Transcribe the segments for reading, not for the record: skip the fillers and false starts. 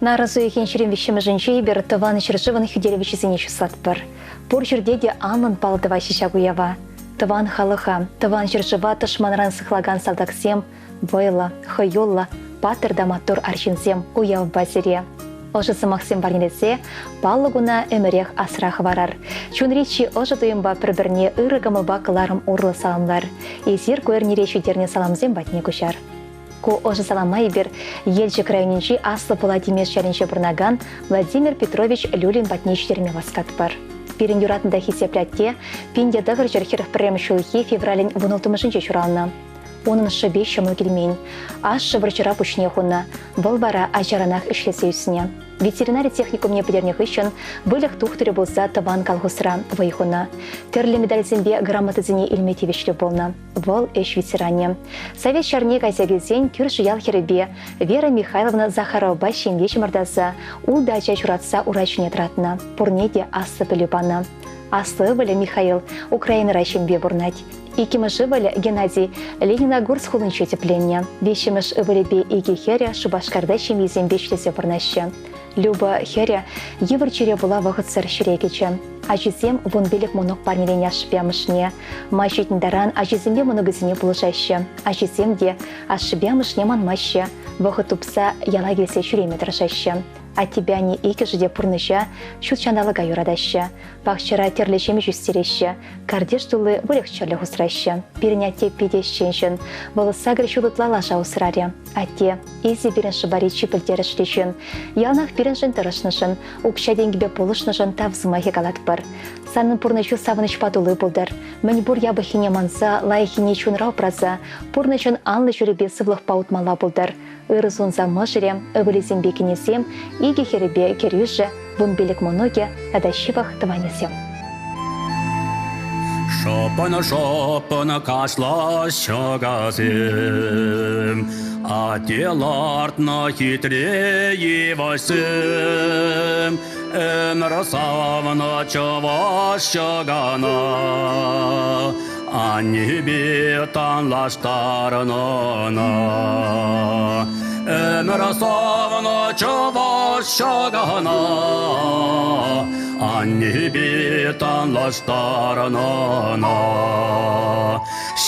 Нарӑс уйӑхӗн 23-мӗшӗнче эпир Тӑван ҫӗршывӑн хӳтӗлевҫисене чыслатпӑр. Пур ҫӗрте те анлӑн паллӑ тӑваҫҫӗ ҫак уява. Тӑван халӑха, тӑван ҫӗршыва тӑшманран сыхлакан салтаксем вӑйлӑ, хӑюллӑ, паттӑр та маттур арҫынсем уявпа сире. Ӑшӑ сӑмахсем парнелесе паллӑ куна ӗмӗрех асра хӑварар. Чунри чи ӑшӑ туйӑмпа пӗр-пӗрне ырӑ кӑмӑлпа кӑларӑм урлӑ саламлар. Эсир ку эрнере ҫитернӗ саламсем патне куҫар. Ку ӑшӑ салама эпир Елчӗк районӗнчи Аслӑ Пӑла Тимеш ялӗнче пурӑнакан Владимир Петрович Люлин патне ҫитерме васкатпӑр. Пирӗн юратнӑ та хисеплӗ атте 1941 ҫулхи февралӗн вунулттӑмӗшӗнче ҫуралнӑ. Унӑн шӑпи ҫӑмӑл килмен. Ашшӗ вӑрҫӑра пуҫне хунӑ, вӑл вара ачаранах ӗҫлесе ӳснӗ. Ветеринари техникумне пӗтернӗ хыҫҫӑн выльӑх тухтӑрӗ пулса тӑван колхозра вӑй хунӑ. Тӗрлӗ медальсемпе грамотӑсене илме тивӗҫлӗ пулнӑ. Вӑл ӗҫ ветеранӗ. Совет ҫарне кайса килсен кӳршӗ ял хӗрӗпе Вера Михайловна Захаровапа ҫемье чӑмӑртаса ултӑ ача ҫуратса ура ҫине тӑратнӑ. Пурне те аслӑ пӗлӳ панӑ. Аслӑ ывӑлӗ Михаил Украинӑра ҫемье пурӑнать. Иккӗмӗш ывӑлӗ Геннадий Лениногорск хулинче тӗпленнӗ. Виҫҫӗмӗш ывӑлӗпе икӗ хӗрӗ Шупашкарта ҫемйисемпе ӗҫлесе пурӑнаҫҫӗ. Люба хӗрӗ йывӑр чире пула вӑхӑтсӑр ҫӗре кӗчӗ. Ачисем 15 мӑнук парнеленӗ ашшӗпе амӑшне. Май ҫитнӗ таран ачисемпе мӑнукӗсене пулӑшаҫҫӗ. Ачисем те ашшӗпе амӑшне манмаҫҫӗ, вӑхӑт тупса яла килсе ҫӳреме тӑрӑшаҫҫӗ. Аттепе анне иккӗшӗ те пурнӑҫа, ҫут ҫанталӑка юратаҫҫӗ. Пахчара тӗрлӗ ҫимӗҫ ӳстереҫҫӗ, картиш тулли выльӑх-чӗрлӗх усраҫҫӗ. Пирӗн атте питӗ ӗҫчен ҫын. Вӑл сакӑр ҫул ытла лаша усрарӗ. Атте, эсӗ пирӗн шӑпари чи пӗлтерӗшлӗ ҫын. Яланах пирӗншӗн тӑрӑшнӑшӑн, укҫа-тенкӗпе пулӑшнӑшӑн тав сӑмахӗ калатпӑр. Санӑн пурнӑҫу савӑнӑҫпа тулли пултӑр. Мӗн пур япӑххине манса, лайӑххине чунра упраса, пурнӑҫӑн анлӑ ҫулӗпе сывлӑхпа утмалла пултӑр. Ырӑ сунса мӑшӑрӗ, ывӑлӗсемпе кинӗсем, икӗ хӗрӗпе кӗрӳшӗ, 15 мӑнукӗ тата ҫывӑх тӑванӗсем. Шӑпӑн-шӑпӑн кашлаҫҫӗ касем, Атте лартнӑ хитре йывӑҫсем, Ӗмӗр савнӑ чӑваш ҫӑкана, Аннепе танлаштарнӑ ӑна. Ӗмӗр савнӑ чӑваш ҫӑкана, Аннепе танлаштарнӑ ӑна.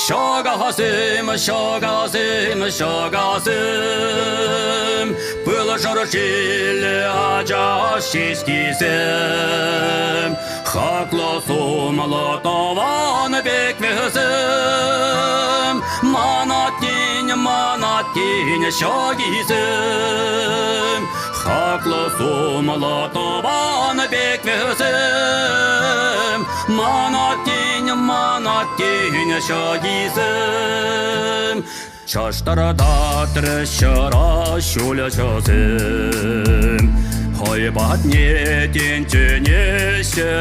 Ҫӑкасем, ҫӑкасем, ҫӑкасем, Пыл шӑршиллӗ ача ҫеҫкисем. Хаклӑ сумлӑ тӑван пек вӗсем, Ман аттен, ман аттен ҫӑкисем. Хаклӑ сумлӑ тӑван пек вӗсем, Ман аттен, ман аттен ҫӑкисем. Чаштӑртатрӗ ҫӑра ҫулҫӑсем, Хӑй патне тӗнчене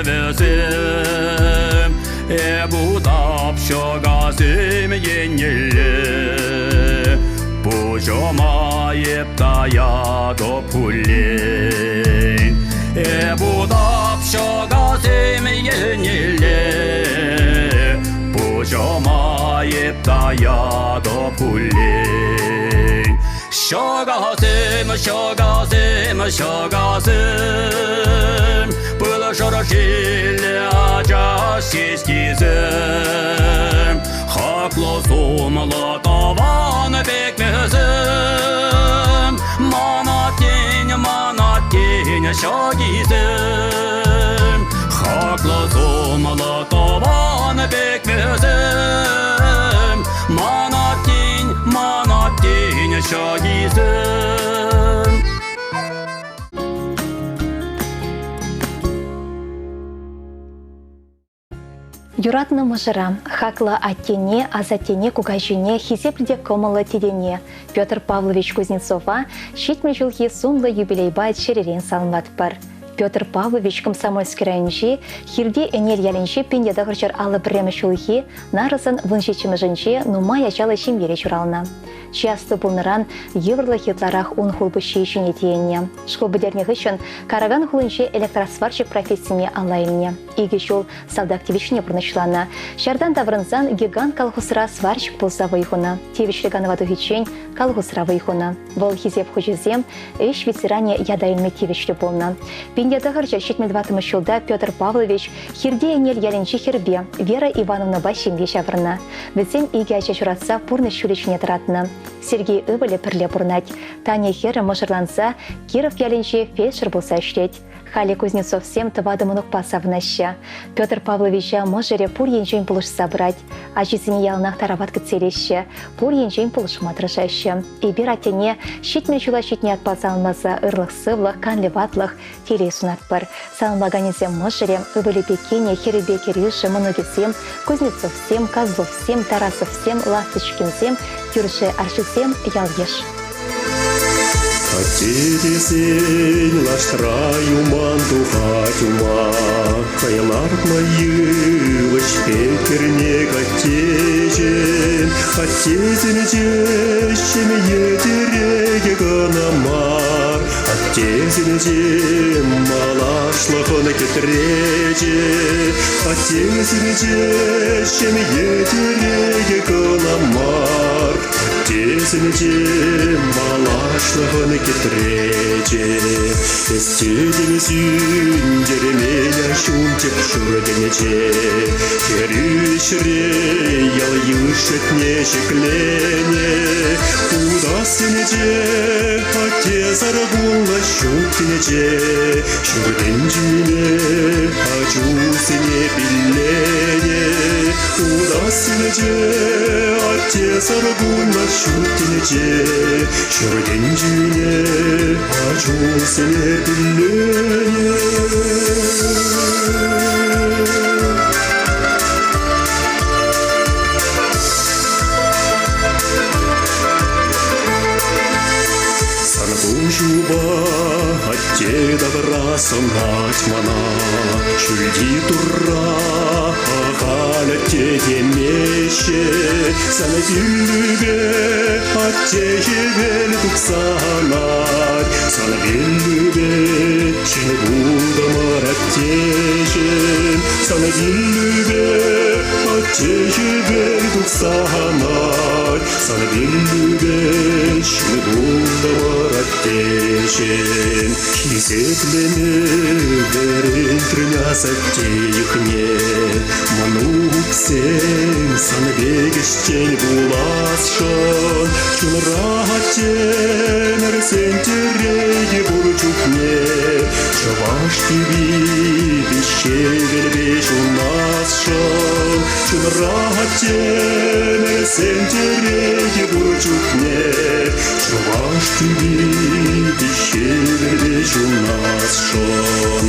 вӗсем. Эп утап ҫӑкасем еннелле, Пуҫӑма эп таятӑп хуллен. Эп утап ҫӑкасем еннелле, Пуҫӑма эп таятӑп хуллен. Ҫӑкасем, ҫӑкасем, ҫӑкасем, Пыл шӑршиллӗ ача ҫеҫкисем. Хаклӑ сумлӑ тӑван пек вӗсем, Ман аттен, ман аттен ҫӑкисем. Хаклӑ сумлӑ тӑван пек вӗсем, Ман аттен, ман аттен ҫӑкисем. Юратнӑ мӑшӑра, хаклӑ аттене, асаттене, кукаҫине, хисеплӗ те кӑмӑллӑ тетене Петр Павлович Кузнецова 70 ҫулхи сумлӑ юбилейпа чӗререн саламлатпӑр. Петр Павлович Комсомольски районӗнчи Хирти Ӗнел ялӗнчи 1951 ҫулхи нарӑсӑн 17-мӗшӗнче нумай ачаллӑ ҫемьере ҫуралнӑ. Чи аслӑ пулнӑран йывӑрлӑх ытларах ун хулпуҫҫийӗ ҫине тиеннӗ. Шкул пӗтернӗ хыҫҫӑн Караган хулинче электросварщик профессине алла илнӗ. Икӗ ҫул салтак тивӗҫне пурнӑҫланӑ. Ҫартан таврӑнсан Гигант колхозра сварщик пулса вӑй хунӑ. Тивӗҫлӗ канӑва тухиччен колхозра вӑй хунӑ. Вӑл хисеп хучӗсем, ӗҫ ветеранӗ ята илме тивӗҫлӗ пулнӑ. 1974 ҫулта Петр Павлович Хирти Ӗнел ялӗнчи хӗрпе Вера Ивановнӑпа ҫемье ҫавӑрнӑ. Вӗсем икӗ ача ҫуратса пурнӑҫ ҫулӗ ҫине тӑратнӑ. Сергей ывӑлӗ пӗрле пурӑнать. Таня хӗрӗ мӑшӑрланса Киров ялӗнче фельдшер пулса ӗҫлет. Халӗ Кузнецовсем тӑватӑ мӑнукпа савӑнаҫҫӗ. Петр Павловича мӑшӑрӗ пур енчен пулӑшса пырать. Ачисене яланах тарават кӗтсе илеҫҫӗ, пур енчен пулӑшма тӑрӑшаҫҫӗ. Эпир аттене 70 ҫула ҫитнӗ ятпа саламласа ырлӑх-сывлӑх, канлӗ ватлӑх, телей сунатпӑр. Саламлаканӗсем мӑшӑрӗ, ывӑлӗпе кинӗ, хӗрӗпе кӗрӳшӗ, мӑнукӗсем, Кузнецовсем, Козловсем, Тарасовсем, Ласточкинсем, кӳршӗ арҫынсем, ял-йыш. Атте тесен лаштра юман тухать ума, Хӑй лартнӑ йывӑҫ пек кӗрнек аттеҫӗм. Аттесенче ҫемье тӗрекӗ кӑна мар, Аттесенче малашлӑхӑн кӗтречӗ. Аттесенче ҫемье тӗрекӗ кӑна мар, Тесӗнче малашлӑхӑн кӗтречӗ. Эс тетӗн сӳнтермен ҫунчӑк ҫуртӗнче. Хӗрӳ ӗҫре ял-йыш ятне ҫӗкленӗ. Утассинче атте пулнӑ ҫут тӗнче. Ҫуртӗнчине ачусене пилленӗ. Утассинче атте саркунлӑ ҫут тӗнче. Ҫур тӗнчине ачусене пилленӗ. Сан куҫупа атте тавра сӑнать мана, Ҫӳлти Турра ахаль атте темеҫҫӗ. Сан пиллӳпе атте хӗвел тухса анать, Сан пиллӳпе ҫӗн пултӑмӑр аттеҫӗм. Сан пиллӳпе атте хӗвел тухса анать, Сан пиллӳпе ҫӗн пултӑмӑр аттеҫӗм. Хисеплеме вӗрентрӗн асатте йӑхне, Мӑнуксем сан пек ӗҫчен пуласшӑн. Чунра аттемӗрсен тӗрекӗ пур чухне Чӑваш тӳпи виҫҫе ҫунасшӑн. Чунра аттемӗрсен тӗрекӗ пур чухне Чӑваш тӳпи виҫҫе ҫунасшӑн.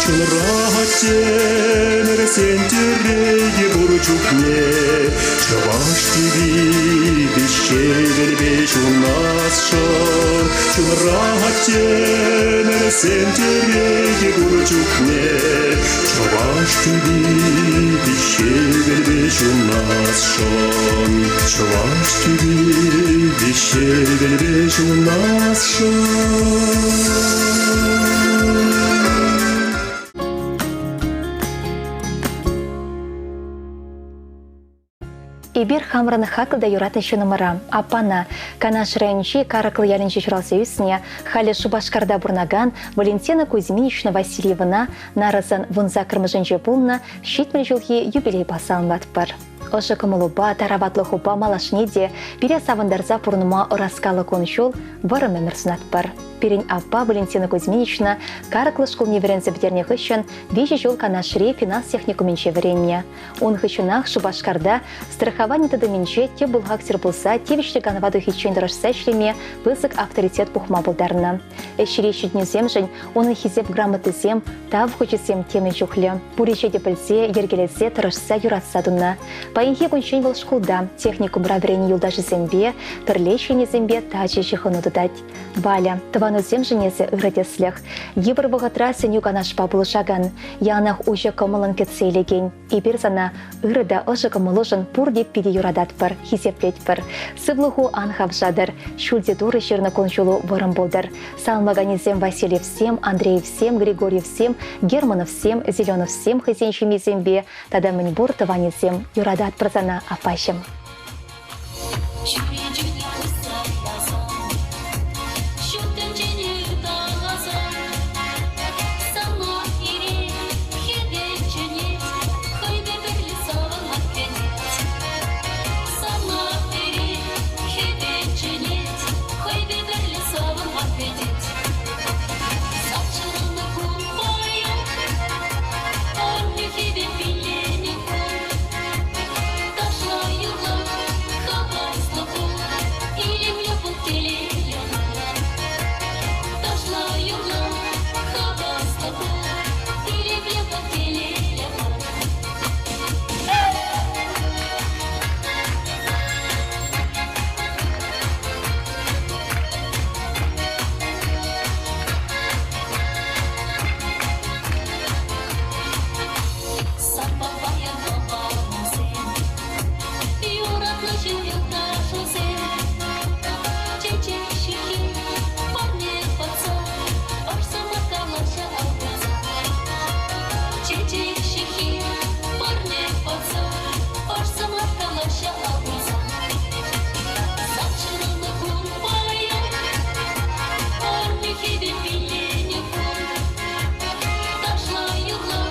Чунра аттемӗрсен тӗрекӗ пур чухне Чӑваш тӳпи виҫҫе ҫунасшӑн. Чунра аттемӗрсен тӗрекӗ пур чухне Чӑваш тӳпи виҫҫе ҫунасшӑн. Чӑваш тӳпи виҫҫе ҫунасшӑн. Эпир хамӑрӑн хаклӑ та юратнӑ ҫыннӑмӑра, аппана, Канаш районӗнчи Карӑклӑ ялӗнче ҫуралса ӳснӗ, халӗ Шупашкарта пурӑнакан Валентина Кузьминична Васильевӑна нарӑсӑн 18-мӗшӗнче пулнӑ 70 ҫулхи юбилейпа саламлатпӑр. Ӑшӑ кӑмӑлупа, тараватлӑхупа малашне те пире савӑнтарса пурӑнма ӑраскаллӑ кун-ҫул вӑрӑм ӗмӗр сунатпӑр. Пирӗн аппа Валентина Кузьминична Карӑклӑ шкулне вӗренсе пӗтернӗ хыҫҫӑн виҫӗ ҫул Канашри финанс техникумӗнче вӗреннӗ. Ун хыҫҫӑнах Шупашкарта страховани тытӑмӗнче тӗп бухгалтер пулса тивӗҫлӗ канӑва тухиччен тӑрӑшса ӗҫлеме пысӑк авторитет пухма пултарнӑ. Ӗҫри ҫитӗнӳсемшӗн унӑн Хисеп грамотисем, Тав хучӗсем темӗн чухлӗ. Пур ӗҫе те пӗлсе, йӗркелесе, тӑрӑшса, юратса тунӑ. Паянхи кунччен вӑл шкулта, техникумра вӗреннӗ юлташӗсемпе, пӗрле ӗҫленисемпе тачӑ ҫыхӑну тытать. Валя, тӑванусемшӗн эсӗ ырӑ тӗслӗх. Йывӑр вӑхӑтра сӗнӳ-канашпа пулӑшакан, яланах уҫӑ кӑмӑллӑн кӗтсе илекен. Эпир сана ырӑ та ӑшӑ кӑмӑлушӑн пурте питӗ юрататпӑр, хисеплетпӗр. Сывлӑху ан хавшатӑр, ҫӳлти Турӑ ҫырнӑ кун-ҫулу вӑрӑм пултӑр. Саламлаканӗсем Васильевсем, Андреевсем, Григорьевсем, Германовсем, Зеленовсем хӑйсен ҫемйисемпе тата мӗнпур тӑванӗсем юрататпӑр сана, аппаҫӑм. Чӳречене уҫса ярсан, ҫут тӗнчене ыталасан, сана ирех хӗвел чӗнет, хӑйпе пӗрле савӑнма кӗтет. Сана ирех хӗвел чӗнет, хӑйпе пӗрле савӑнма кӗтет. Сап-ҫурӑлнӑ кун паян, аннӳхипе пилленӗ кун. Ташла юрла, хаваслӑ пул, илемлӗ пул телейлӗ пул. Ташла юрла, хаваслӑ пул, илемлӗ пул телейлӗ пул. Саппа паян тӑванӑмсем, юратнӑ ҫын юлташусем. Чечек ҫыххи парне парса, ӑш сӑмах калаҫа алхаса. Чечек ҫыххи парне парса, ӑш сӑмах калаҫа алхаса. Сад ҫурӑлнӑ кун паян, парнехипе пилленӗ кун. Ташла юрла,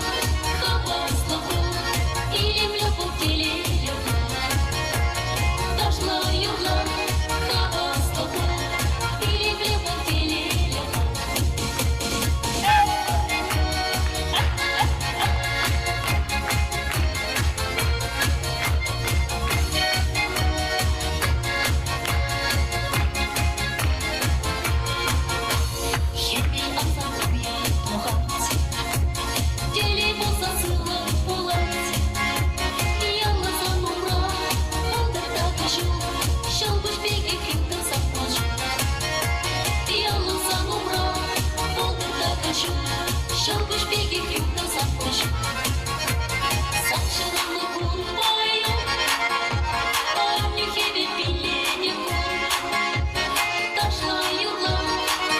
хаваслӑ пул, илемлӗ пул, телейлӗ пул. Ташла юрла, хаваслӑ пул, илемлӗ пул, телейлӗ пул. Хӗвел ансан уя тухать, телей пулсан сывлӑх пулать. Ялласан умра пултӑр та ҫул, ҫӑлкуҫ пекех юхтӑр саппун ҫул. Ялласан умра пултӑр та ҫул, ҫӑлкуҫ пекех юхтӑр саппун ҫул. Сад ҫурӑлнӑ кун паян, аннӳ хӗвел пилленӗ кун. Ташла юрла,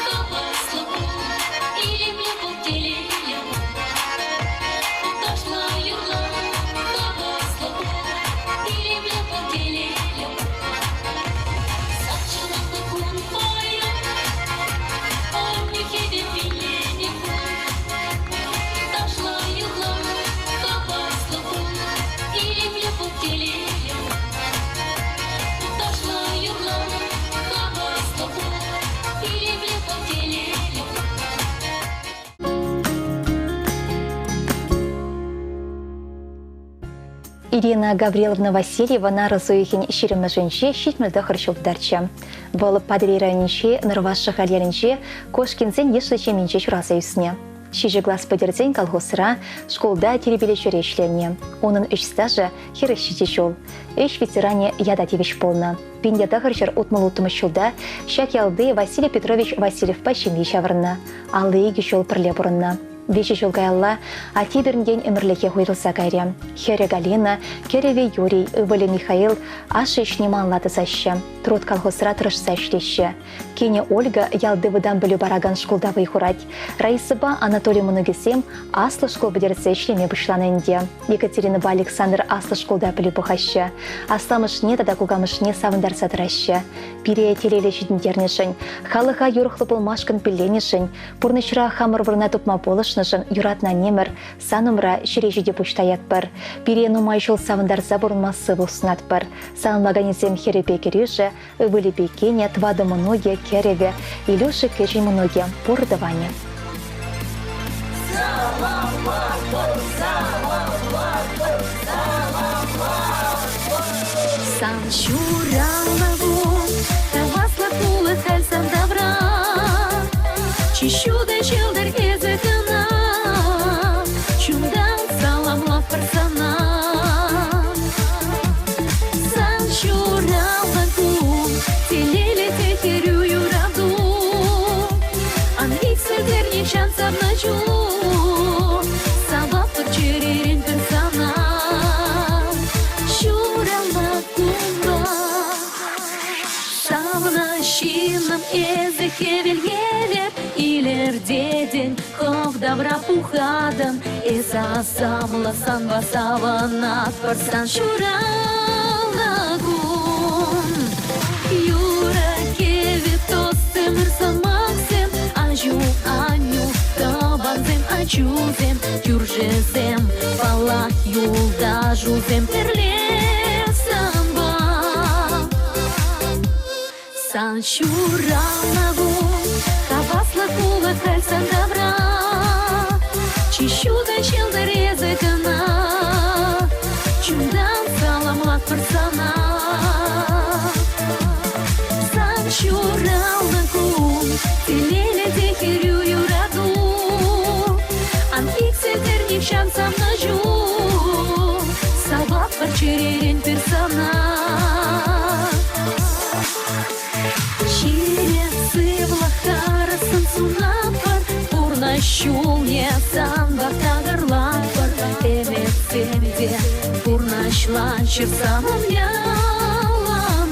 хаваслӑ пул, илемлӗ пул, телейлӗ пул. Ташла юрла, хаваслӑ пул, илемлӗ пул, телейлӗ пул. Сад ҫурӑлнӑ кун паян, аннӳ хӗвел пилленӗ кун. Ташла юрла, хаваслӑ пул, илемлӗ пул, телейлӗ пул. Ташла юрла, хаваслӑ пул, илемлӗ пул, телейлӗ пул. Ирина Гавриловна Васильева нарӑс уйӑхӗн ҫирӗммӗшӗнче 79 ҫул тутарчӗ. Вӑл Патӑрьел районӗнчи Нӑрваш Шӑхаль ялӗнче Кошкинсен йышлӑ ҫемйинче ҫуралса ӳснӗ. Ҫичӗ класс пӗтерсен колхозра, шкулта тирпейлеҫӳре ӗҫленӗ. Унӑн ӗҫ стажӗ 47 ҫул. Ӗҫ ветеранӗ ята тивӗҫ пулнӑ. 1966 ҫулта ҫак ялти Василий Петрович Васильевпа ҫемье ҫаврӑннӑ. 52 ҫул пӗрле пурӑннӑ. Виҫӗ ҫул каялла атте пирӗнтен ӗмӗрлӗхех уйрӑлса кайрӗ. Хӗрӗ Галина, кӗрӗвӗ Юрий, ывӑлӗ Михаил ашшӗ ӗҫне малалла тӑсаҫҫӗ. Труд колхозра тӑрӑшса ӗҫлеҫҫӗ. Кинӗ Ольга ялти вӑтам пӗлӳ паракан шкулта вӑй хурать. Раисӑпа Анатолий мӑнукӗсем аслӑ шкул пӗтерсе ӗҫлеме пуҫланӑ ӗнтӗ. Екатеринӑпа Александр аслӑ шкулта пӗлӳ пухаҫҫӗ. Асламӑшне тата кукамӑшне савӑнтарса тӑраҫҫӗ. Пире телейлӗ ҫитӗнтернӗшӗн, халӑха юрӑхлӑ пулмашкӑн пилленӗшӗн, пурнӑҫра хамӑр вырӑна тупма пулӑшнӑшӑн. тӑрӑшнӑшӑн юратнӑ аннемӗр сан умра ҫӗре ҫити пуҫ таятпӑр. Пире нумай ҫул савӑнтарса пурӑнма сывлӑх сунатпӑр. Саламлаканӗсем хӗрӗпе кӗрӳшӗ, ывӑлӗпе кинӗ, тӑватӑ мӑнукӗ, кӗрӗвӗ, Илюша кӗҫӗн мӑнукӗ, пур тӑванӗ. Сан ҫуралнӑ кун, хаваслӑ кулӑ халь сан тавра. Чи ҫутӑ ҫӑлтӑр эсӗ кӑна, чунтан саламлатпӑр сана. Сан ҫуралнӑ кун, телейлӗ те хӗрӳ юрату. Ан иксӗлтер нихҫан савнӑ чун, саватпӑр чӗререн пӗр сана. Ҫуралнӑ кунпа савнӑ ҫыннӑм эсӗ хӗвел евӗр илӗртетӗн, хӑв тавра пухатӑн. Эс асамлӑ санпа савӑнатпӑр сан ҫуралнӑ кун. Юрӑ-кӗвӗ тостӑмӑр сӑмахсем, аҫу, аннӳ, тӑвансем, ачусем, кӳршӗсем, паллах, юлташусем пӗрле санпа. Сан ҫуралнӑ кун, хаваслӑ кулӑ халь сан тавра. Чи ҫутӑ ҫӑлтӑр эсӗ кӑна, чунтан саламлатпӑр сана. Сан ҫуралнӑ кун, телейлӗ те хӗрӳ юрату. Ан иксӗлтер нихҫан савнӑ чун, саватпӑр чӗререн пӗр сана. Ҫире сывлӑх харӑссӑн сунатпӑр, пурнӑҫ ҫулне санпа такӑрлатпӑр. Ӗмӗтсем те пурнӑҫланччӑр санӑн яланах.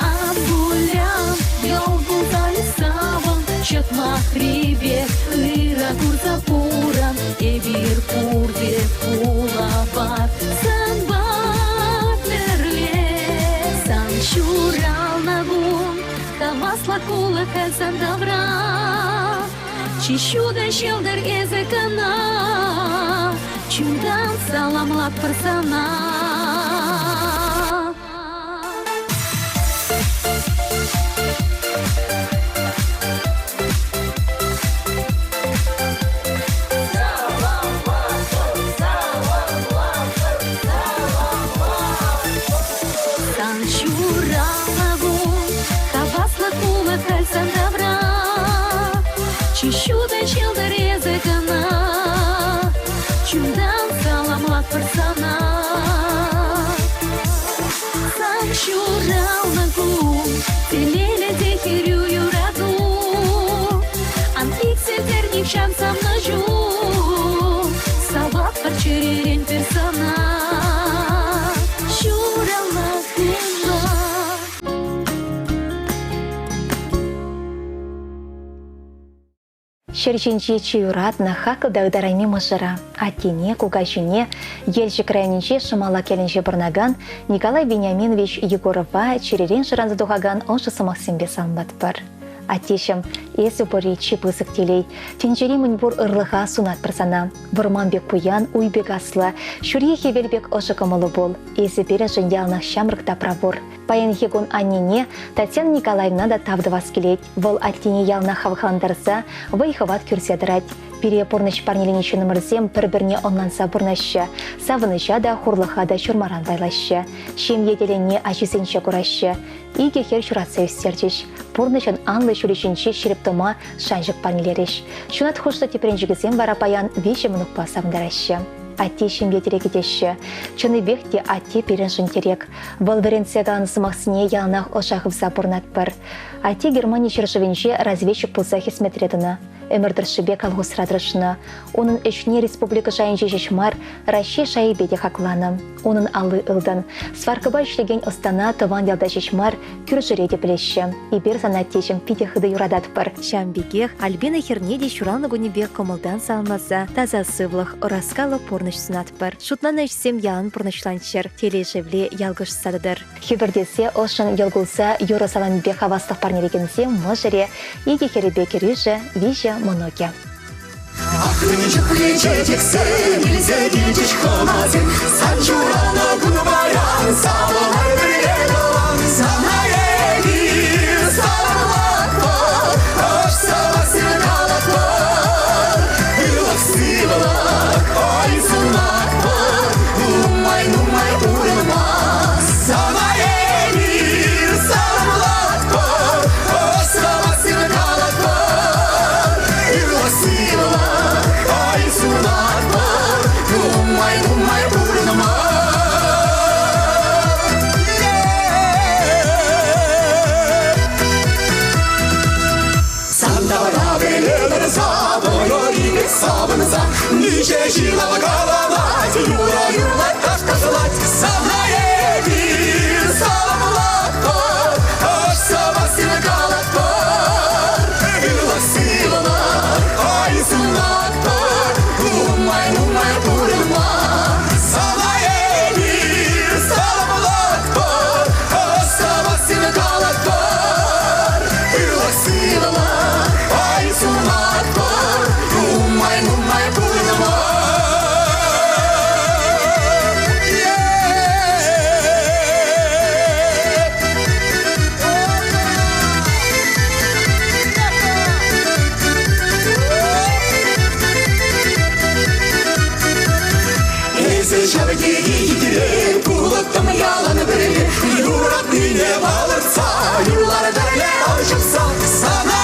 Ан кулян, йӑл кулса савӑн, чӑтмахри пек ырӑ курса пурӑн. Эпир пурте пулапар санпа пӗрле. Сан ҫуралнӑ кун, хаваслӑ кулӑ халь сан тавра. Чи ҫутӑ ҫӑлтӑр эсӗ кӑна, чунтан саламлатпӑр сана. Сан ҫуралнӑ кун, хаваслӑ кулӑ халь сан тавра. Чи ҫутӑ ҫӑлтӑр эсӗ кӑна, чунтан саламлатпӑр сана. Сан ҫуралнӑ кун, телейлӗ те хӗрӳ юрату. Ан иксӗлтер нихҫан савнӑ чун, саватпӑр чӗререн пӗр сана. Ҫуралнӑ кунпа. Ҫӗр ҫинчи чи юратнӑ, хаклӑ та ытарайми мӑшӑра, аттене, кукаҫине, Елчӗк районӗнчи Шӑмалак ялӗнче пурӑнакан Николай Вениаминович Егорова чӗререн шӑранса тухакан ӑшӑ сӑмахсемпе саламлатпӑр. Аттеҫӗм, эсӗ пурри чи пысӑк телей. Тӗнчери мӗнпур ырлӑха сунатпӑр сана. Вӑрман пек пуян, уй пек аслӑ, ҫурхи хӗвел пек ӑшӑ кӑмӑллӑ пул. Эсӗ пирӗншӗн яланах ҫамрӑк та правур. Паянхи кун аннене Татьяна Николаевна та тав тӑвас килет. Вӑл аттене яланах хавхалантарса, вӑй-хӑват кӳрсе тӑрать. Пире пурнӑҫ парнеленӗ ҫыннӑмӑрсем пӗр-пӗрне ӑнланса пурӑнаҫҫӗ, савӑнӑҫа та, хурлӑха та ҫурмаран пайлаҫҫӗ. Ҫемье телейне ачисенче кураҫҫӗ. Икӗ хӗр ҫуратса ӳстерчӗҫ. Пурнӑҫӑн анлӑ ҫулӗ ҫинче ҫирӗп тӑма шанчӑк парнелерӗҫ. Ҫунат хушнӑ тӗпренчӗкӗсем вара паян виҫӗ мӑнукпа савӑнтараҫҫӗ. Атте ҫемье тӗрекӗ теҫҫӗ. Чӑннипех те атте пирӗншӗн тӗрек. Вӑл вӗрентсе каланӑ сӑмахсене яланах ӑша хывса пурӑнатпӑр. Атте Германи ҫӗршывӗнче разведчик пулса хӗсметре тӑнӑ. Ӗмӗр тӑршшӗпе колхозра тӑрӑшнӑ. Унӑн ӗҫне республика шайӗнче ҫеҫ мар, Раҫҫей шайӗпе те хакланӑ. Унӑн алли ылтӑн. Сваркӑпа ӗҫлекен ӑстана тӑван ялта ҫеҫ мар, кӳршӗре те пӗлеҫҫӗ. Эпир сана, аттеҫӗм, питӗ хытӑ юрататпӑр. Ҫавӑн пекех Альбина хӗрне те ҫуралнӑ кунӗпе кӑмӑлтан саламласа таса сывлӑх, ӑраскаллӑ пурнӑҫ сунатпӑр. Шутланӑ ӗҫсем ялан пурнӑҫланччӑр, телей-шевле ялкӑшса тӑтӑр. Хӗпӗртесе, ӑшшӑн йӑл кулса юрӑ саламӗпе хаваслӑх парнелекенсем мӑшӑрӗ, икӗ хӗрӗпе кӗрӳшӗ, виҫӗ мӑнукӗ. Мӗн чухлӗ чечексем илсе килчӗҫ хӑнасем. Сан ҫуралнӑ кун паян, савӑнар пӗрле тӑван. Сана эпир саламлатпӑр, ӑш сӑмахсем калатпӑр. Ырлӑх-сывлӑх, ой, сунатпӑр, нумай-нумай пурӑнма. Сана эпир саламлатпӑр, ӑш сӑмахсем калатпӑр. Ырлӑх-сывлӑх, ой, сунатпӑр, нумай-нумай пурӑнма. Сан тавра пӗле тӑрса, вӑйӑри пек савӑнса, миҫе ҫын каланать, юрӑ юрлать, таш ташлать. Сана эпир саламлатпӑр, ӑш сӑмахсем калатпӑр. Ырлӑх-сывлӑх, ой, сунатпӑр, нумай-нумай пурӑнма. Сана эпир саламлатпӑр, ӑш сӑмахсем калатпӑр. Ырлӑх-сывлӑх, ой, сунатпӑр, нумай-нумай пурӑнма. Эсӗ ҫав тери хитре, пулӑттӑм ялан пӗрле, юратнине палӑртса, юрлар пӗрле ал ҫупса. Сана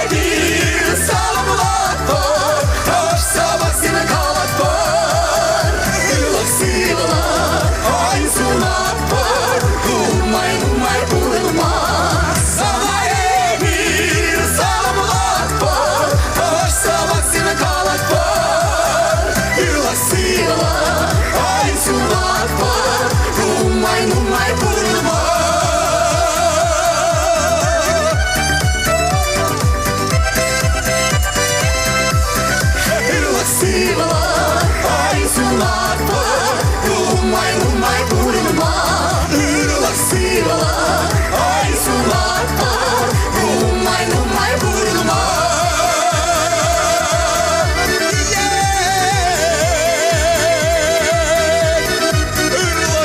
эпир саламлатпӑр, ӑш сӑмахсем калатпӑр. Ырлӑх-сывлӑх, ой, сунатпӑр, нумай-нумай пурӑнма. Сана эпир саламлатпӑр, ӑш сӑмахсем калатпӑр. Ырлӑх-сывлӑх, ой, сунатпӑр, нумай-нумай пурӑнма. Ырлӑх-сывлӑх, ой, сунатпӑр, нумай-нумай пурӑнма. Ырлӑх-сывлӑх, ой, сунатпӑр, нумай-нумай пурӑнма.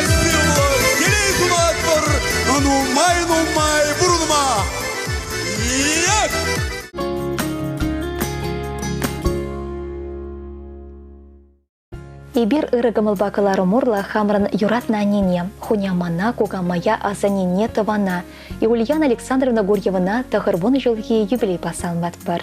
Ырлӑх-сывлӑх, телей сунатпӑр, нумай-нумай пурӑнма! Як! Эпир ырӑ кӑмӑлпа кӑларӑм урлӑ хамӑрӑн юратнӑ аннене, хунямана, кукамая, асаннене, тӑвана Ульяна Александровна Гурьевӑна 90 ҫулхи юбилейпа саламлатпӑр.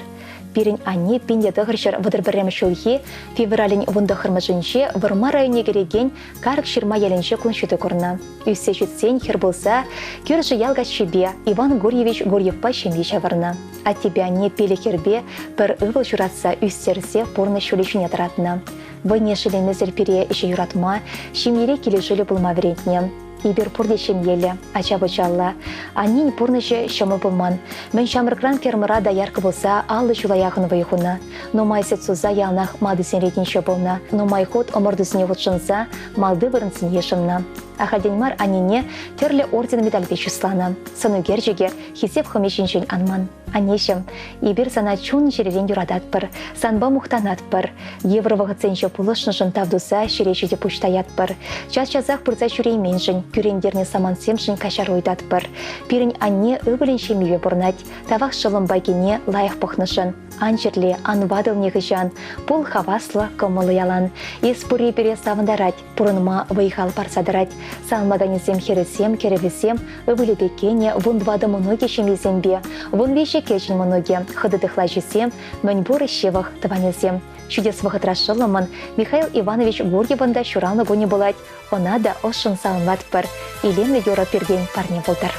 Пирӗн анне 1931 ҫулхи февралӗн 19-мӗшӗнче Вӑрмар районне кӗрекен Карӑк Ҫырма ялӗнче кун ҫути курнӑ. Ӳссе ҫитсен хӗр пулса кӳршӗ ял каччипе Иван Гурьевич Гурьевпа ҫемье ҫавӑрнӑ. Аттепе анне пилӗк хӗрпе пӗр ывӑл ҫуратса ӳстерсе пурнӑҫ ҫулӗ ҫине тӑратнӑ. Вӑйне шеллемесӗр пире ӗҫе юратма, ҫемьере килӗшӳллӗ пулма вӗрентнӗ. Эпир пурте ҫемьеллӗ, ача-пӑчаллӑ. Аннен пурнӑҫӗ ҫӑмӑл пулман. Мӗн ҫамрӑкран фермӑра доярка пулса 50 ҫула яхӑн вӑй хунӑ. Нумай сӗт суса яланах малтисен ретӗнче пулнӑ. Нумай хут ӑмӑртусене хутшӑнса малти вырӑнсене йышӑннӑ. Ахальтен мар аннене тӗрлӗ орден-медальпе чысланӑ. Сӑн ӳкерчӗкӗ Хисеп хӑми ҫинчен ан ман. Аннеҫӗм, эпир сана чун-чӗререн юрататпӑр, санпа мухтанатпӑр. Йывӑр вӑхӑтсенче пулӑшнӑшӑн тав туса ҫӗре ҫити пуҫ таятпӑр. Час-часах пырса ҫӳрейменшӗн, кӳрентернӗ самантсемшӗн каҫару ыйтатпӑр. Пирӗн анне ывӑлӗн ҫемйипе пурӑнать. Тавах шӑллӑмпа кине лайӑх пӑхнӑшӑн. Ан чирле, ан ватӑл нихӑҫан. Пул хаваслӑ, кӑмӑллӑ ялан. Эс пурри пире савӑнтарать, пурӑнма вӑй-хал парса тӑрать. Саламлаканӗсем хӗрӗсем, кӗрӗвӗсем, ывӑлӗпе кинӗ, 14 мӑнукӗ ҫемйисемпе, 13 кӗҫӗн мӑнукӗ, хытӑ тыхлаҫӑсем, мӗнпур ҫывӑх тӑванӗсем. Ҫитес вӑхӑтра шӑллӑмӑн Михаил Иванович Гурьевӑн та ҫуралнӑ кунӗ пулать. Ӑна та ӑшшӑн саламлатпӑр. Илемлӗ юрӑ пиртен парне пултӑр.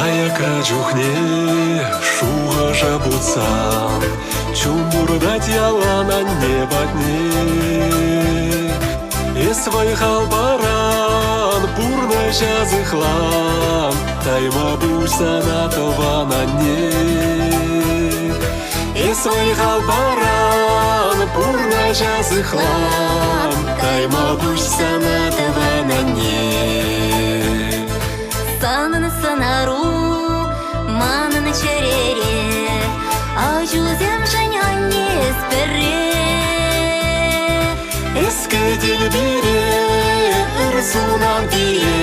Аякра чухне шухӑша путсан чун туртать ялан анне патне. Эс вӑй-хал паран, пурнӑҫа сыхлан, тайма пуҫ сана тӑван анне. Эс вӑй-хал паран, пурнӑҫа сыхлан, тайма пуҫ сана тӑван анне. Санӑн сӑнару манӑн чӗрере, ачусемшӗн аннесем. пӗрре. Эс кӗтен пире, ыр сунан пире,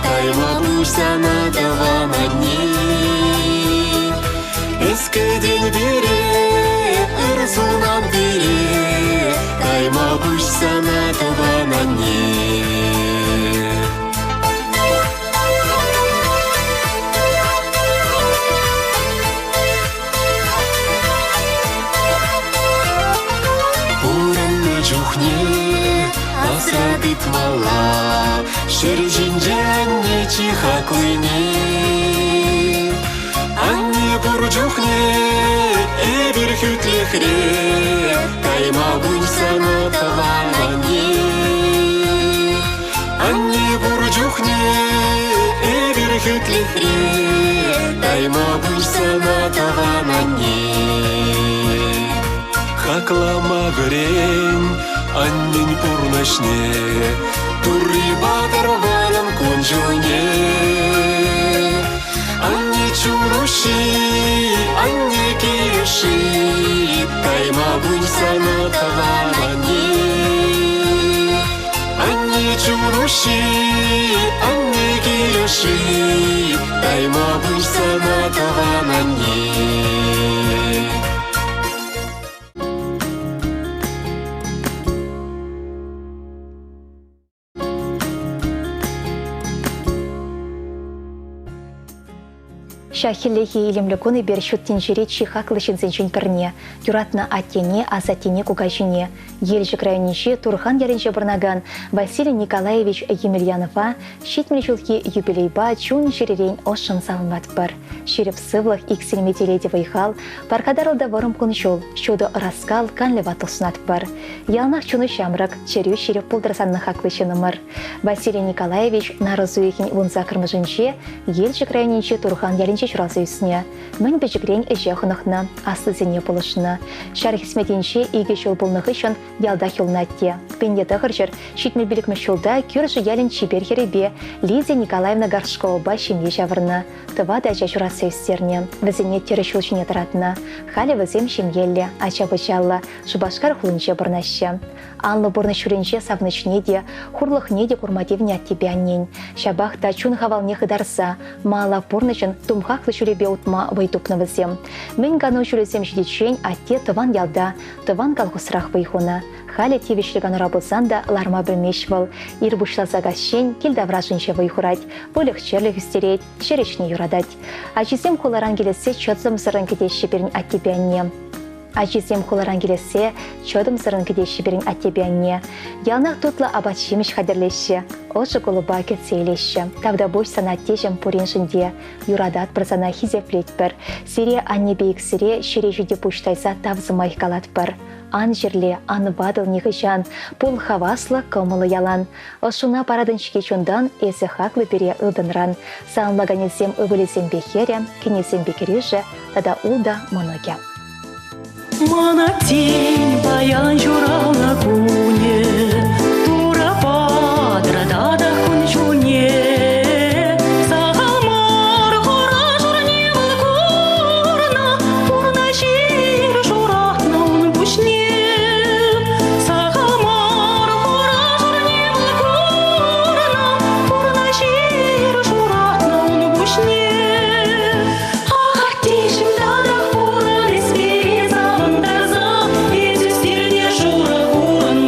Тайма пуҫ сана тӑван анне. Эс кӗтен пире, ыр сунан пире, Тайма пуҫ сана тӑван анне. Пурӑннӑ чухне асра тытмалла Ҫӗр ҫинче анне чи хаклине. Анне пур чухне эпир хӳтлӗхре, Кайма пуҫ сана тӑван анне. Анне пур чухне эпир хӳтлӗхре, Тайма пуҫ сана тӑван анне. Хаклама вӗрен аннен пурнӑҫне, Турри патӑр манӑн кун-ҫулне. Анне чун уҫҫи, анне килӗши, Тайма пуҫ сана тӑван анне. Анне чун уҫҫи, анне килӗши, Тайма пуҫ сана тӑван анне. Ҫак хӗллехи илемлӗ кун эпир ҫут тӗнчере чи хаклӑ ҫынсенчен пӗрне, юратнӑ аттене, асаттене, кукаҫине, Елчӗк районӗнчи Турхан ялӗнче пурӑнакан Василий Николаевич Емельянова 70 ҫулхи юбилейпа чун-чӗререн ӑшшӑн саламлатпӑр. Ҫирӗп сывлӑх, иксӗлми телей те вӑй-хал, пархатарлӑ та вӑрӑм кун-ҫул, ҫутӑ ӑраскал, канлӗ ватлӑх сунатпӑр. Яланах чуну ҫамрӑк, чӗрӳ ҫирӗп пултӑр саннӑ хаклӑ ҫыннӑмӑр. Василий Николаевич нарӑс уйӑхӗн вунсаккӑрмӗшӗнче Елчӗк районӗнчи Турхан ялӗнче ҫуралса ӳснӗ. Мӗн пӗчӗкрен ӗҫе хӑнӑхнӑ, аслисене пулӑшнӑ. Ҫар хӗсметӗнче икӗ ҫул пулнӑ хыҫҫӑн ялтах юлнӑ атте. Пинте тӑхӑрҫӗр ҫитмӗл пилӗкмӗш ҫулта кӳршӗ ялӗн чипер хӗрӗпе Лидия Николаевна Горшковӑпа ҫемье ҫавӑрнӑ. Тӑватӑ ача ҫуратса ӳстернӗ. Вӗсене тӗрӗс ҫул ҫине тӑратнӑ. Халӗ вӗсем ҫемьеллӗ, ача-пӑчаллӑ, Шупашкар хулинче пурӑнаҫҫӗ. Анлӑ пурнӑҫ ҫулӗнче савӑнӑҫне те, хурлӑхне те курма тивнӗ аттепе аннен. Ҫапах та чун хавалне хытарса, мала пурнӑҫӑн тумхахлӑ ҫулӗпе утма вӑй тупнӑ вӗсем. Мӗн кану ҫулӗсем ҫитиччен атте тӑван ялта, тӑван колхозрах вӑй хунӑ. Халӗ тивӗҫлӗ канура пулсан та ларма пӗлмест вӑл. Ир пуҫласа каҫчен кил таврашӗнче вӑй хурать, выльӑх-чӗрлӗх ӳстерет, ҫӗр ӗҫне юратать. Ачисем хуларан килессе чӑтӑмсӑррӑн кӗтеҫҫӗ пирӗн аттепе анне. Ачисем хуларан килессе чӑтӑмсӑррӑн кӗтеҫҫӗ пирӗн аттепе анне. Яланах тутлӑ апат-ҫимӗҫ хатӗрлеҫҫӗ, ӑшӑ кулӑпа кӗтсе илеҫҫӗ. Тавтапуҫ сана аттеҫӗм пуриншӗн те. Юрататпӑр сана, хисеплетпӗр. Сире аннепе иксӗре ҫӗре ҫити пуҫ тайса тав сӑмах калатпӑр. Ан чирле, ан ватӑл нихӑҫан, пул хаваслӑ, кӑмӑллӑ ялан. Ӑшшуна паратӑн-ҫке чунтан, эсӗ хаклӑ пире ылтӑнран. Саламлаканӗсем ывӑлӗсемпе хӗрӗ, кинӗсемпе кӗрӳшӗ тата ултӑ мӑнукӗ. Мана тин паян ҫуралнӑ кунӗ, Турӑ патӑр татах кун-ҫулне. Сахал мар хура-шурне вӑл курнӑ, Пурнӑҫ ир шуратнӑ ун пуҫне. Сахал мар хура-шурне вӑл курнӑ, Пурнӑҫ ир шуратнӑ ун пуҫне. Аттеҫӗм татах пурӑн эс пире савӑнтарса, Эс ӳстернӗ шурӑ хурӑн.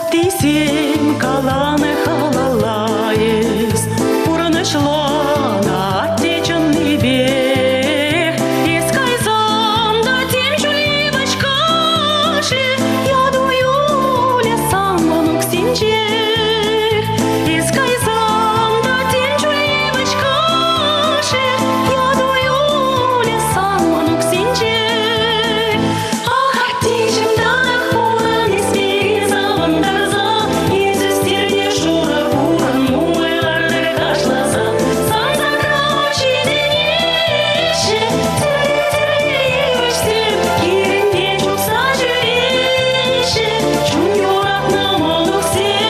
Ваттисем каланӑ халала эс пурнӑҫланӑ атте чӑннипех. Эс кайсан та тем чуль ваҫкашӗ яту юлӗ сан мӑнуксенчех. Эс кайсан та тем чуль ваҫкашӗ яту юлӗ сан мӑнуксенчех. Ах, аттеҫӗм, татах пурӑн эс пире савӑнтарса, эс ӳстернӗ шурӑ хурӑн нумай лартӑр кашласа. Сан садра ҫитӗнеҫҫӗ тӗрлӗ-тӗрлӗ йывӑҫсем, пирӗнпе чупса ҫӳреҫҫӗ чун юратнӑ мӑнуксем.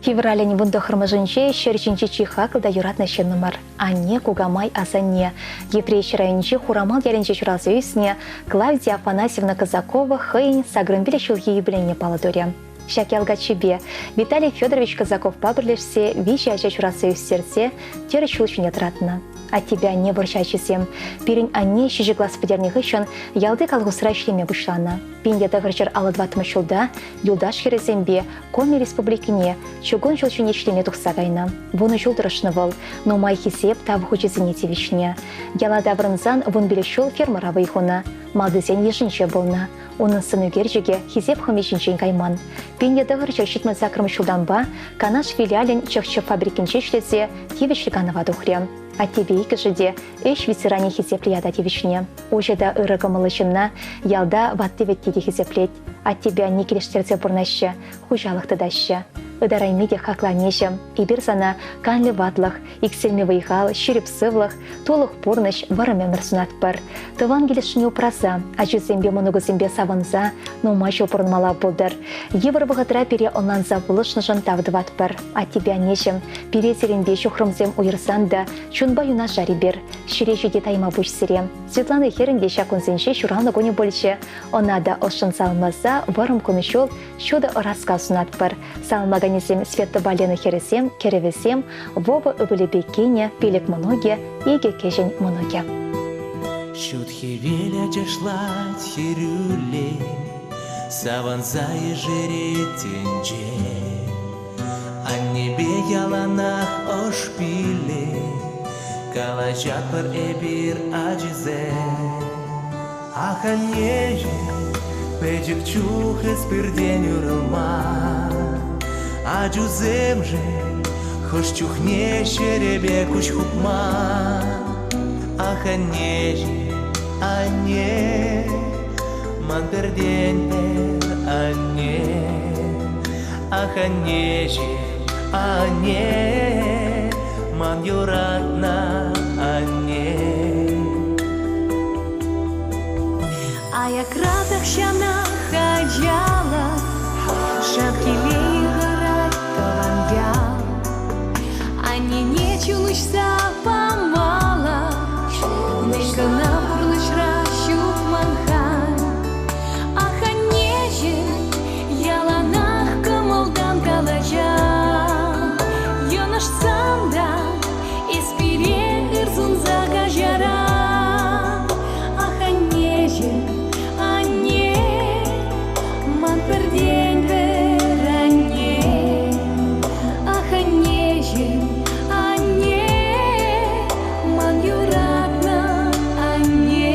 Февралӗн 19-мӗшӗнче ҫӗр ҫинчи чи хаклӑ та юратнӑ ҫыннӑмӑр, анне, кукамай, асанне, Йӗпреҫ районӗнчи Хурамал ялӗнче ҫуралса ӳснӗ Клавдия Афанасьевна Казакова хӑйӗн сакӑрӑн ҫулхи юбилейне паллӑ турӗ. Ҫак ял каччипе Виталий Федорович Казаковпа пӗрлешсе виҫӗ ача ҫуратса ӳстерсе тӗрӗс ҫул ҫине тӑратнӑ. Аттепе анне вӑрҫӑ ачисем. Пирӗн анне ҫичӗ класс пӗтернӗ хыҫҫӑн ялти колхозра ӗҫлеме пуҫланӑ. 1954 ҫулта юлташ хӗрӗсемпе Коми Республикине чукун ҫул ҫине ӗҫлеме тухса кайнӑ. Вунӑ ҫул тӑрӑшнӑ вӑл, нумай хисеп тав хучӗсене тивӗҫнӗ. Яла таврӑнсан 15 ҫул фермӑра вӑй хунӑ, малтисен йышӗнче пулнӑ. Унӑн сӑнӳкерчӗкӗ хисеп хӑми ҫинчен кайман. 1978 ҫултанпа Канаш филиалӗн чӑх-чӗп фабрикинче ӗҫлесе тивӗҫлӗ канӑва тухрӗ. Аттепе иккӗшӗ те ӗҫ ветеранӗ хисеплӗ ята тивӗҫнӗ. Уҫӑ та ырӑ кӑмӑллӑ ҫынна ялта ватти-вӗтти те хисеплет. Аттепе анне килӗштерсе пурӑнаҫҫӗ, хуҫалӑх тытаҫҫӗ. Ытарайми те хаклӑ аннеҫӗм, эпир сана канлӗ ватлӑх, иксӗлми вӑй-хал, ҫирӗп сывлӑх, тулӑх пурнӑҫ, вӑрӑм ӗмӗр сунатпӑр. Тӑван килӗшне упраса, ачусемпе мӑнукусемпе савӑнса нумай ҫул пурӑнмалла пултӑр. Йывӑр вӑхӑтра пире ӑнланса пулӑшнӑшӑн тав тӑватпӑр. Аттепе аннеҫӗм, пире сирӗнпе ҫухрӑмсем уйӑрсан та чунпа юнашар эпир. Ҫӗре ҫити тайма пуҫ сире. Светлана хӗрӗн те ҫак кунсенче ҫуралнӑ кунӗ пулчӗ. Ӑна та ӑшшӑн саламласа вӑрӑм кун-ҫул ҫутӑ ӑраскал сунатпӑр. Саламлаканӗсем Светӑпа Лена хӗрӗсем, кӗрӗвӗсем, Вова ывӑлӗпе кинӗ, пилӗк мӑнукӗ, икӗ кӗҫӗн мӑнукӗ. Ҫут хӗвел ачашлать хӗрӳллӗн, савӑнса ешерет тӗнче. Аннепе яланах ӑш пиллӗ, калаҫатпӑр эпир ачисем. Ах, аннеҫӗм, пӗчӗк чух эс пиртен уйрӑлман. Ачусемшӗн хӑш чухне ҫӗрӗпе куҫ хупман. Ах, аннеҫӗм, анне, ман пӗртен-пӗр анне. Ах, аннеҫӗм, анне, ман юратнӑ анне. Аякра тахҫанах ачалӑх шав телей хӑрать тӑван ял. Аннене чун уҫса памалӑх мӗн кӑна пурнӑҫра ҫук ман халь. Ах, аннеҫӗм, яланах кӑмӑлтан калаҫан. Йӑнӑшсан та эс пире ыр сунса каҫаран. Ах, аннеҫӗм, анне, ман пӗртен-пӗр анне. Ах, аннеҫӗм, анне, ман юратнӑ анне.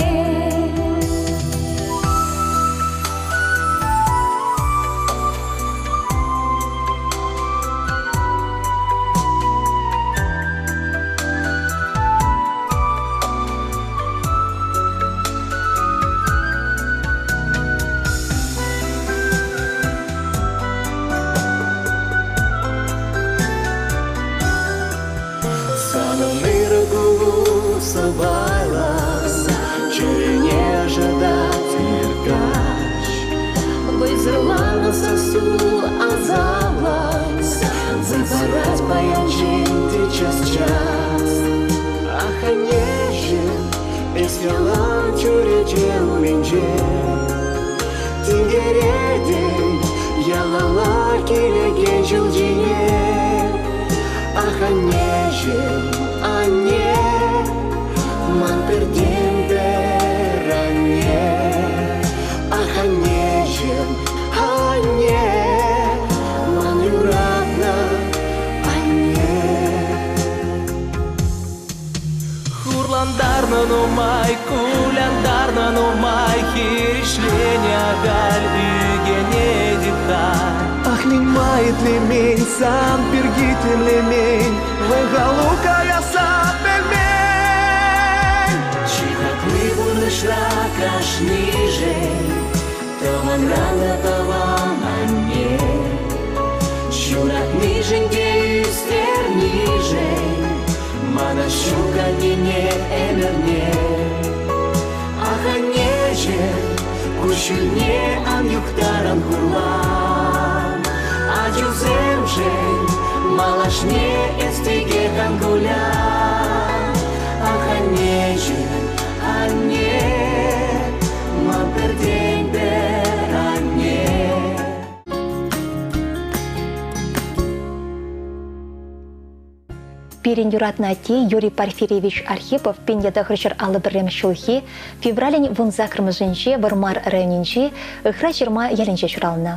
Санӑн ырӑ кулу сӑпайлӑ, чӗрене ӑшӑтать ир-каҫ. Вӑйсӑрланнӑ сассу асамлӑ, Сывсӑрать паянччен те час-час. Ах, аннеҫӗм, эс ялан чӳрече умӗнче. Тинкеретӗн ялалла килекен ҫул ҫине. Ах, аннеҫӗм, анне, Ман пӗртен-пӗр анне. Ах, аннеҫӗм, анне, ман юратнӑ анне. Хурлантарнӑ нумай, кулянтарнӑ нумай, хирӗҫленӗ ахаль ӳкӗнетӗп-ха. Ах, мӗн-ма итлемен, сан пирки тимлемен, вӑй-халу каясса пӗлмен. Чи хакли пурнӑҫра кашнишӗн тӑванран та тӑван анне. Ҫуратнишӗн те ӳстернишӗн мана ҫук аннене ӗмӗрне. Ах, аннеҫӗм, куҫҫульне ан юхтар, ан хурлан. Ачусемшӗн малашне эс текех ан кулян. Ах, аннеҫӗм, анне, ман пӗртен-пӗр анне. Пирӗн юратнӑ атте Юрий Порфирьевич Архипов 1951 ҫулхи февралӗн 18-мӗшӗнче Вӑрмар районӗнчи Ыхра Ҫырма ялӗнче ҫуралнӑ.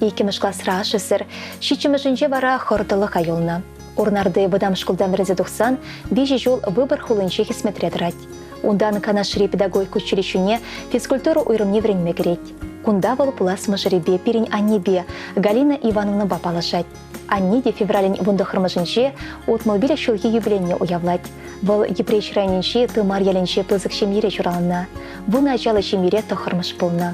Иккӗмӗш класра ашшӗсӗр, ҫиччӗмӗшӗнче вара хӑр тӑлӑха юлнӑ. Урнарти вӑтам шкултан вӗренсе тухсан виҫӗ ҫул Выборг хулинче хӗсметре тӑрать. Унтан Канашри педагогика училищине физкультура уйрӑмне вӗренме кӗрет. Кунта вӑл пулас мӑшӑрӗпе пирӗн аннепе Галина Ивановнӑпа паллашать. Анне те февралӗн 19-мӗшӗнче 65 ҫулхи юбилейне уявлать. Вӑл Йӗпреҫ районӗнчи Тымар ялӗнче пысӑк ҫемьере ҫуралнӑ. Вунӑ ачаллӑ ҫемьере тӑххӑрмӗш пулнӑ.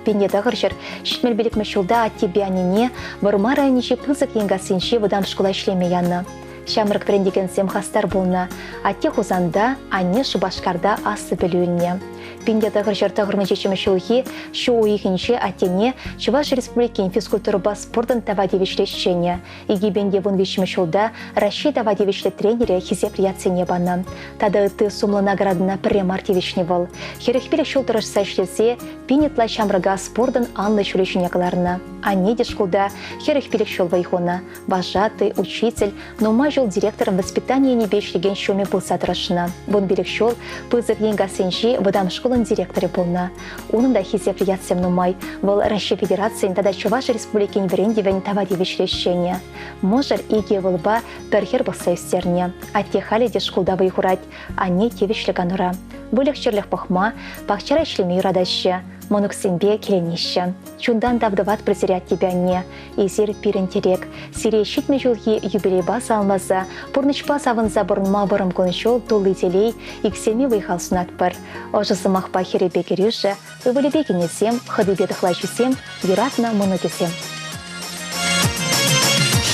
1975 ҫулта аттепе аннене Вӑрмар районӗнчи Пысӑк Енкассинчи вӑтам шкула ӗҫлеме янӑ. Ҫамрӑк вӗрентекенсем хастар пулнӑ. Атте Хусанта, анне Шупашкарта аслӑ пӗлӳ илнӗ. 1997 ҫулхи ҫу уйӑхӗнче аттене Чӑваш Республикин физкультурӑпа спортӑн тава тивӗҫлӗ ӗҫченӗ, 2013 ҫулта Раҫҫей тава тивӗҫлӗ тренерӗ хисеплӗ ятсене панӑ. Тата ытти сумлӑ наградӑна пӗрре мар тивӗҫнӗ вӑл. 45 ҫул тӑрӑшса ӗҫлесе пин ытла ҫамрӑка спортӑн анлӑ ҫулӗ ҫине кӑларнӑ. Анне те шкулта 45 ҫул вӑй хунӑ. Вожатый, учитель, нумай ҫул директорӑн воспитани енӗпе ӗҫлекен ҫумӗ пулса тӑрӑшнӑ. 15 ҫул Пысӑк Енкассинчи вӑтам шкулӑн директорӗ пулнӑ. Унӑн та хисеплӗ ятсем нумай. Вӑл Раҫҫей Федерацийӗн тата Чӑваш Республикин вӗрентӗвӗн тава тивӗҫлӗ ӗҫченӗ. Мӑшӑр икӗ ывӑлпа пӗр хӗр пӑхса ӳстернӗ. Атте халӗ те шкулта вӑй хурать, анне тивӗҫлӗ канура. Выльӑх-чӗрлӗх пӑхма, пахчара ӗҫлеме юратаҫҫӗ, мӑнуксемпе киленеҫҫӗ. Чунтан тав тӑватпӑр сире аттепе анне. Эсир пирӗн тӗрек. Сире ҫитмӗл ҫулхи юбилейпа саламласа, пурнӑҫпа савӑнса пурӑнма вӑрӑм кун-ҫул тулли телей, иксӗлми вӑй-хал сунатпӑр. Ӑшӑ сӑмахпа хӗрӗпе кӗрӳшӗ, ывӑлӗпе кинӗсем, хӑтипе тӑхлачисем, юратнӑ мӑнукӗсем.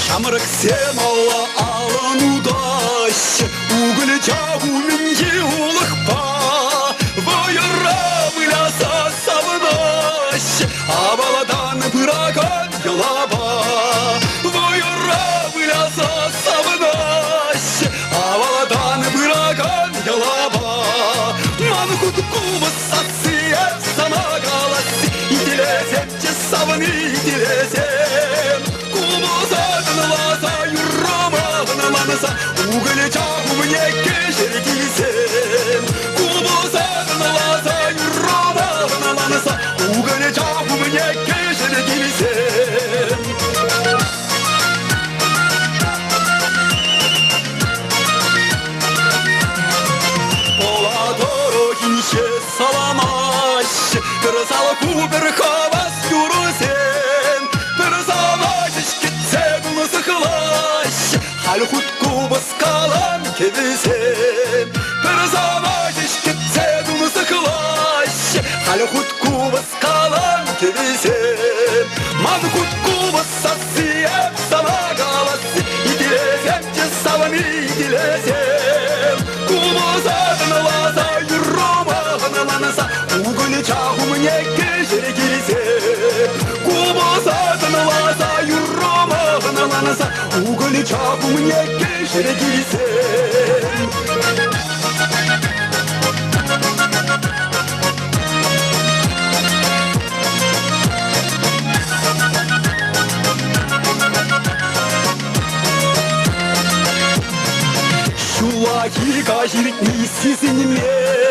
Ҫамрӑксем алла алӑн утаҫҫӗ, укӑлча умӗнчи улӑхпа вӑйӑра выляса савӑнаҫҫӗ, авалтан пыракан йӑлапа вӑйӑра выляса савӑнаҫҫӗ, авалтан пыракан йӑлапа. Ман хут купӑс сасси эп сана каласси, итлесемччӗ савни, итлесем. Купӑса тӑнласа юррӑма ӑнланса, укӑлча умне кӗҫӗр килсем. Купӑса тӑнласа юррӑма ӑнланса, укӑлча умне кӗҫӗр килсем. Пола тӑрӑхӗнче саламаҫҫӗ, пӗр салху, пӗр хавас юрӑсем. Пӗр саваҫӗҫ кӗтсе тунсӑхлаҫҫӗ, халь хут купӑс калан кӗвӗсем. Пӗр саваҫӗҫ кӗтсе тунсӑхлаҫҫӗ, халь хут купӑс калан кӗвӗсем. Ман хут купӑс сасси эп сана каласси, итлесемччӗ савни, итлесем. Купӑса тӑнласа юррӑма хӑналанса, укӑлча умне кӗҫӗр килсе. Купӑса тӑнласа юррӑма хӑналанса, укӑлча умне кӗҫӗр килсе. Ҫуллахи каҫ иртни сисӗнмест.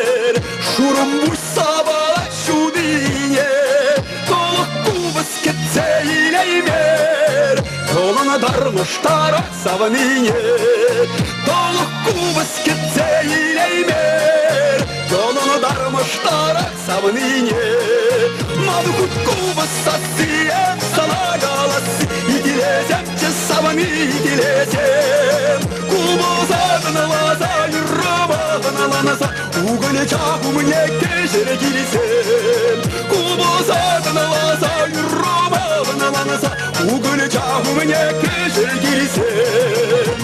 Йӑлтармӑштарах савнине. Тӑлӑх купӑс кӗтсе илеймер, Йӑлӑнтармӑштарах савнине. Ман хут купӑс сасси эп сана каласси, Итлесемччӗ савни, итлесем. Купӑса тӑнласа, юррӑма хӑналанса, Укӑлча умне кӗҫӗр килсем. Купӑса тӑнласа, юррӑма хӑналанса, Укӑлча умне кӗҫӗр килсем.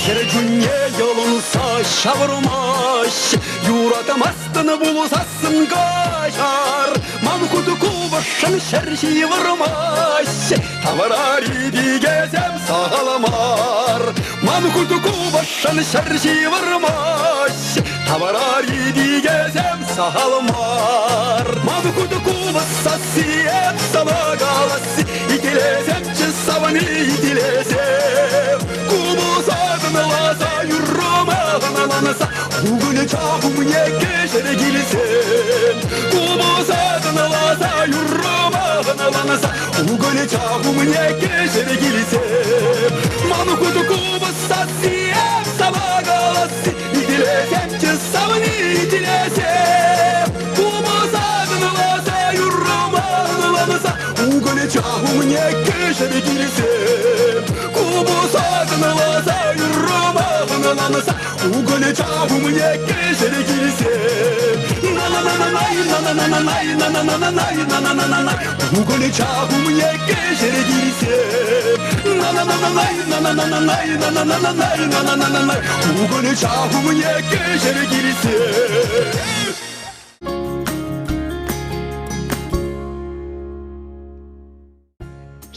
Хӗр чунне йӑлӑнса ҫавӑрмасть, Юратмастӑн пулсассӑн каҫар. Ман хут купӑсшӑн ҫӗр ҫывӑрмасть, Таврари пикесем сахал мар. Ман хут купӑсшӑн ҫӗр ҫывӑрмасть, Таврари пикесем сахал мар. Ман хут купӑс сасси эп сана каласси, Итлесемччӗ савни, итлесем. Купӑса тӑнласа, юррӑма хӑналанса, Укӑлча умне кӗҫӗр килсем. Купӑса тӑнласа, юррӑма хӑналанса, Укӑлча умне кӗҫӗр килсем. Ман хут купӑс сасси эп сана каласси, Итлесемччӗ савни, итлесем. Купӑса тӑнласа, юррӑма хӑналанса, Укӑлча умне кӗҫӗр килсем. Купӑса тӑнласа, юррӑма хӑналанса, Укӑлча умне кӗҫӗр килсем. На-на-на-на-най, на-на-на-на-най, на-на-на-на-най, на-на-на-на-най. Укӑлча умне кӗҫӗр килсем. На-на-на-на-най, на-на-на-на-най, на-на-на-на-най, на-на-на-на-най. Укӑлча умне кӗҫӗр килсем.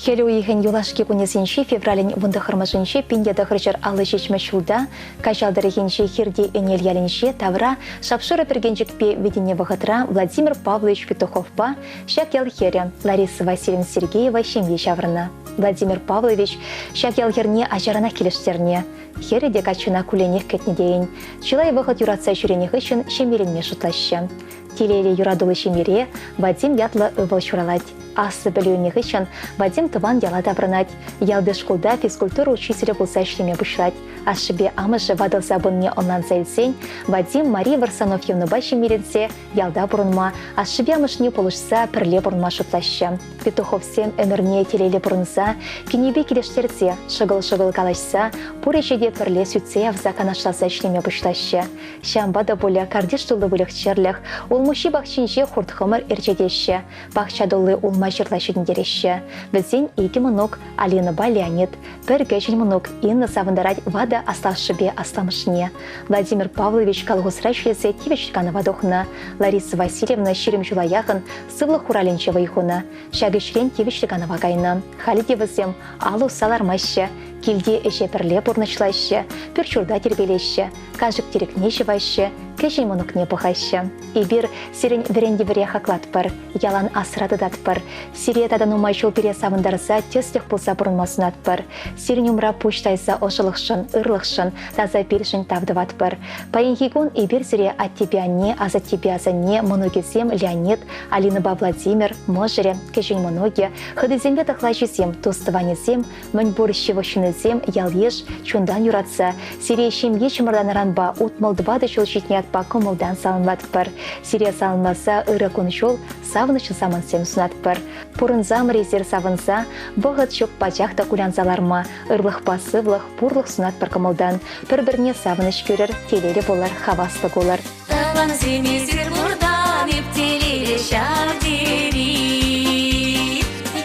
Хӗл уйӑхӗн юлашки кунӗсенче февралӗн 19-мӗшӗнче 1957 ҫулта Каҫал тӑрӑхӗнчи Хирти Ӗнел ялӗнче тавра шап-шурӑ пӗркенчӗкпе витӗннӗ вӑхӑтра Владимир Павлович Петуховпа ҫак ял хӗрӗ Лариса Васильевна Сергеева ҫемье ҫавӑрнӑ. Владимир Павлович ҫак ял хӗрне ачаранах килӗштернӗ. Хӗрӗ те каччӑна кулленех кӗтнӗ тейӗн. Чылай вӑхӑт юратса ҫӳренӗ хыҫҫӑн ҫемьеленме шутлаҫҫӗ. Телейлӗ юратуллӑ ҫемьере Вадим ятлӑ ывӑл ҫуралать. Аслӑ пӗлӳ илнӗ хыҫҫӑн Вадим тӑван яла таврӑнать. Ялти шкулта физкультура учителӗ пулса ӗҫлеме пуҫлать. Ашшӗпе амӑшӗ ватӑлса пынине ӑнланса илсен Вадим Мария Варсонофьевнӑпа ҫемьеленсе ялта пурӑнма, ашшӗпе амӑшне пулӑшса пӗрле пурӑнма шутлаҫҫӗ. Петуховсем ӗмӗрне телейлӗ пурӑнса, кинӗпе килӗштерсе, шӑкӑл-шӑкӑл калаҫса, пур ӗҫе те пӗрле сӳтсе явса канашласа ӗҫлеме пуҫлаҫҫӗ. Ҫавӑнпа та пулӗ картиш тулли выльӑх-чӗрлӗх, улмуҫҫи пахчинче хурт-хӑмӑр ӗрчетеҫҫӗ, пахча тулли улма-ҫырла ҫитӗнтереҫҫӗ. Вӗсен икӗ мӑнук, Алинӑпа Леонид, пӗр кӗҫӗн мӑнук Инна савӑнтарать ватӑ аслашшӗпе асламӑшне. Владимир Павлович колхозра ӗҫлесе тивӗҫлӗ канӑва тухнӑ. Лариса Васильевна 20 ҫула яхӑн сывлӑх хуралӗнче вӑй хунӑ. Ҫак ӗҫрен тивӗҫлӗ канӑва кайнӑ. Халӗ те вӗсем алӑ усса лармаҫҫӗ, килти ӗҫе пӗрле пурнӑҫлаҫҫӗ, пӳрт-ҫурта тирпейлеҫҫӗ, кашӑк-тирӗкне ҫӑваҫҫӗ, кӗҫӗн мӑнукне пӑхаҫҫӗ. Эпир сирӗн вӗрентӗвӗре хаклатпӑр, ялан асра тытатпӑр. Сире тата нумай ҫул пире савӑнтарса тӗслӗх пулса пурӑнма сунатпӑр. Сирӗн умра пуҫ тайса ӑшӑлӑхшӑн, ырлӑхшӑн, таса пиршӗн тав тӑватпӑр. Паянхи кун эпир сире аттепе анне, асаттепе асанне, мӑнукӗсем Леонид, Алинӑпа Владимир, мӑшӑрӗ, кӗҫӗн мӑнукӗ, хӑтисемпе тӑхлачисем, тус-тӑванӗсем, мӗнпур ҫывӑх ҫыннисем, ял-йыш чунтан юратса, сире ҫемье чӑмӑртанӑранпа 64 ҫул ҫитнӗ ятпа кӑмӑлтан саламлатпӑр. Сире саламласа ырӑ кун-ҫул, савӑнӑҫлӑ самантсем сунатпӑр. Пурӑнсамӑр эсир савӑнса, вӑхӑт ҫук пачах та кулянса ларма, ырлӑхпа сывлӑх, пурлӑх сунатпӑр кӑмӑлтан. Пӗр-пӗрне савӑнӑҫ кӳрӗр, телейлӗ пулӑр, хаваслӑ кулӑр. Тӑвансем эсир пуртан эп телейлӗ ҫав тери.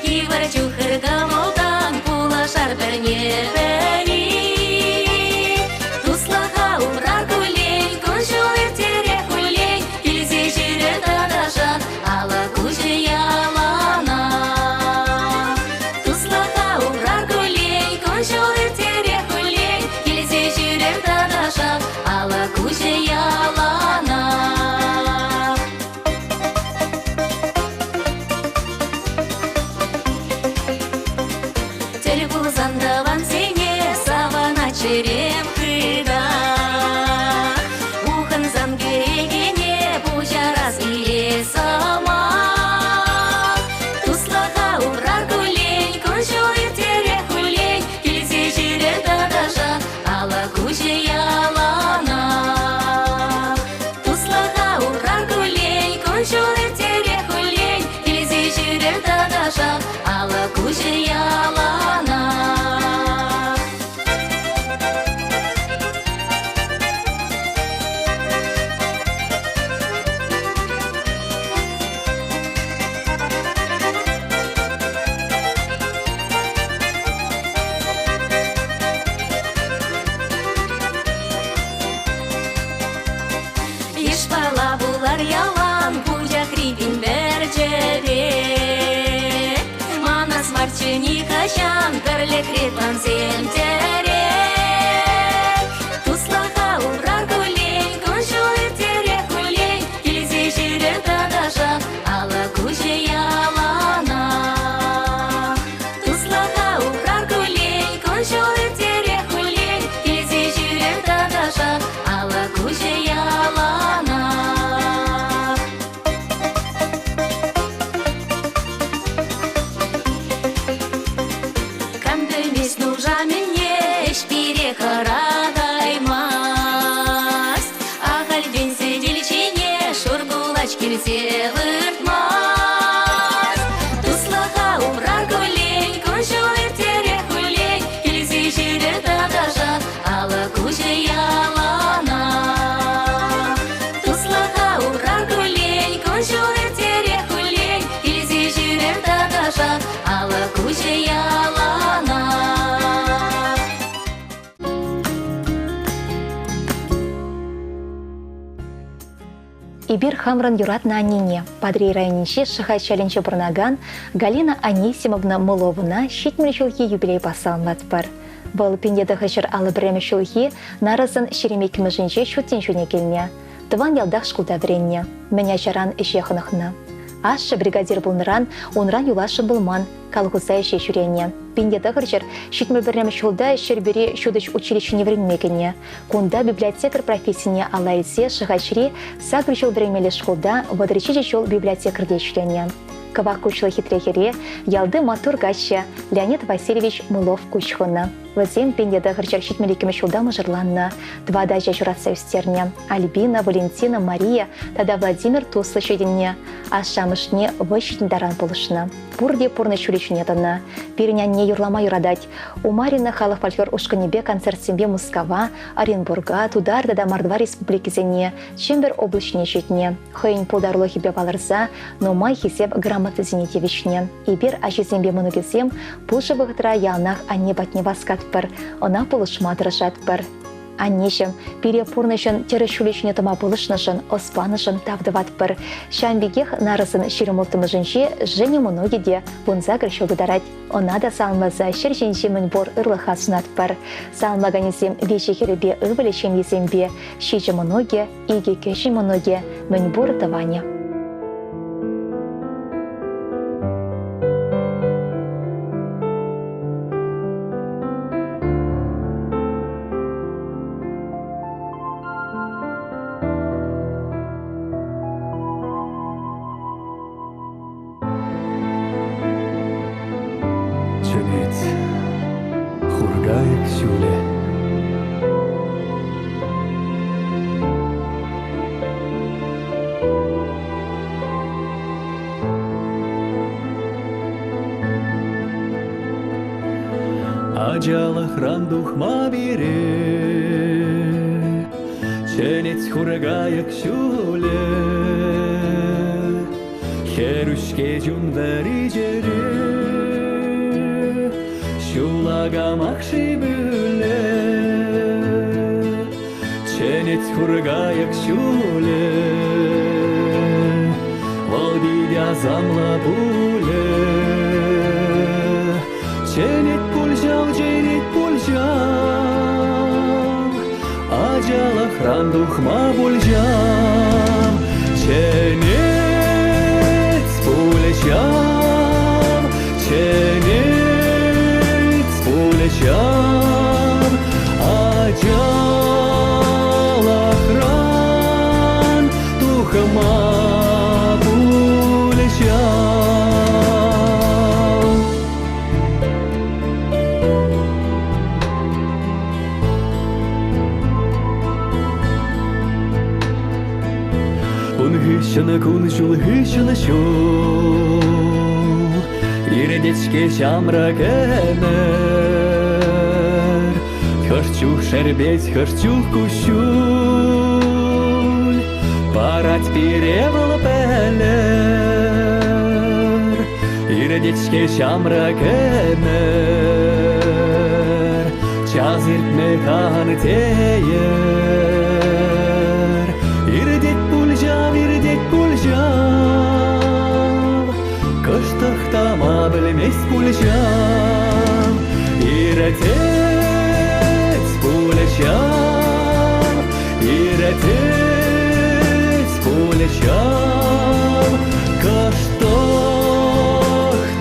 Йывӑр чух ыр кӑмӑлтан пулӑшар пӗрне-пӗри. Туслӑха упрар куллен, кун-ҫул ирттерех хуллен, килсе ҫӳрер тӑтӑшах, алӑк уҫӑ яланах. Туслӑха упрар куллен, кун-ҫул ирттерех хуллен, килсе ҫӳрер тӑтӑшах, алӑк уҫӑ яланах. Тӗл пулсан тӑвансене. Нихӑҫан пӗрлӗхре тӑвансем тӗрек. Туслӑха упрар куллен, кун-ҫул ирттерех хуллен, килсе ҫӳрер тӑтӑшах, алӑк уҫӑ яланах. Туслӑха упрар куллен, кун-ҫул ирттерех хуллен, килсе ҫӳрер тӑтӑшах, алӑк уҫӑ яланах. Кам пӗлмест нуша мӗнне, ӗҫ пире хӑратаймасть. Ахальтен сӗтел ҫине шур кулач килсе выртмасть. Туслӑха упрар куллен, кун-ҫул ирттерех хуллен, килсе ҫӳрер тӑтӑшах, алӑк уҫӑ яланах. Туслӑха упрар куллен, кун-ҫул ирттерех хуллен, килсе ҫӳрер тӑтӑшах, алӑк уҫӑ яланах. Эпир хамӑрӑн юратнӑ аннене, Патӑрьел районӗнчи Шӑхач ялӗнче пурӑнакан Галина Анисимовна Мыловӑна 70 ҫулхи юбилейпа саламлатпӑр. Вӑл 1951 ҫулхи нарӑсӑн 22-мӗшӗнче ҫут тӗнчене килнӗ. Тӑван ялтах шкулта вӗреннӗ, мӗн ачаран ӗҫе хӑнӑхнӑ. Ашшӗ бригадир пулнӑран унран юласшӑн пулман, колхоза ӗҫе ҫӳренӗ. 1971 ҫулта Ҫӗрпӳри ҫутӗҫ училищине вӗренме кӗнӗ. Кунта библиотекарь профессине алла илсе Шӑхачри сакӑр ҫул вӗренмелли шкулта 37 ҫул библиотекарьте ӗҫленӗ. Кӑвак куҫлӑ хитре хӗре ялти маттур каччӑ Леонид Васильевич Мылов куҫ хунӑ. Вӗсем 1972 ҫулта мӑшӑрланнӑ, тӑватӑ ача ҫуратса ӳстернӗ. Альбина, Валентина, Мария тата Владимир туслӑ ҫитӗннӗ. Ашшӗ-амӑшне вӑй ҫитнӗ таран пулӑшнӑ. Пурте пурнӑҫ ҫулӗ ҫине тӑнӑ. Пирӗн анне юрлама юратать. Умарина халӑх фольклор ушкӑнӗпе концертсемпе Мускава, Оренбурга, Тутар тата Мордва республикисене, Чӗмпӗр облаҫне ҫитнӗ. Хӑйӗн пултарулӑхӗпе палӑрса нумай хисеп грамотисене тивӗҫнӗ. Эпир, ачисемпе мӑнукӗсем, пушӑ вӑхӑтра яланах анне патне васкатпӑр, ӑна пулӑшма тӑрӑшатпӑр. Аннеҫӗм, пире пурнӑҫӑн тӗрӗс ҫулӗ ҫине тӑма пулӑшнӑшӑн, ӑс панӑшӑн тав тӑватпӑр. Ҫавӑн пекех нарӑсӑн 26-мӗшӗнче Женя мӑнукӗ те 18 ҫул тытарать. Ӑна та саламласа ҫӗр ҫинчи мӗнпур ырлӑха сунатпӑр. Саламлаканӗсем виҫӗ хӗрӗпе ывӑлӗ ҫемйисемпе, ҫичӗ мӑнукӗ, икӗ кӗҫӗн мӑнукӗ, мӗнпур тӑванӗ. Чӗнет хуркайӑк ҫулӗ. Ачалӑхран тухма пире Чӗнет хуркайӑк ҫулӗ. Хӗрӳ-ҫке чун вӗри чӗре Ҫулакамах-ши пӳле Чӗнет хуркайӑк ҫулӗ Вӑл пит асамлӑ пулӗ Чӗнет пуль ҫав, чӗнет пуль ҫав Ачалӑхран тухма пуль ҫав Чӗнет пуль ҫав Чӗнет пуль ҫав Ачалӑхран тухма пуль ҫав. Ун хыҫҫӑн кун-ҫул хыҫҫӑн ҫул Иртет-ҫке ҫамрӑк ӗмӗр. Хӑш чух шерпет, хӑш чух куҫҫуль Парать пире вӑл пӗлӗр. Иртет-ҫке ҫамрӑк ӗмӗр, Час иртме хан тейӗр. Иртет пуль ҫав, иртет пуль ҫав, Кӑштах тама пӗлмест пуль ҫав. Иртет пулӗ ҫав, иртет пулӗ ҫав, кӑштах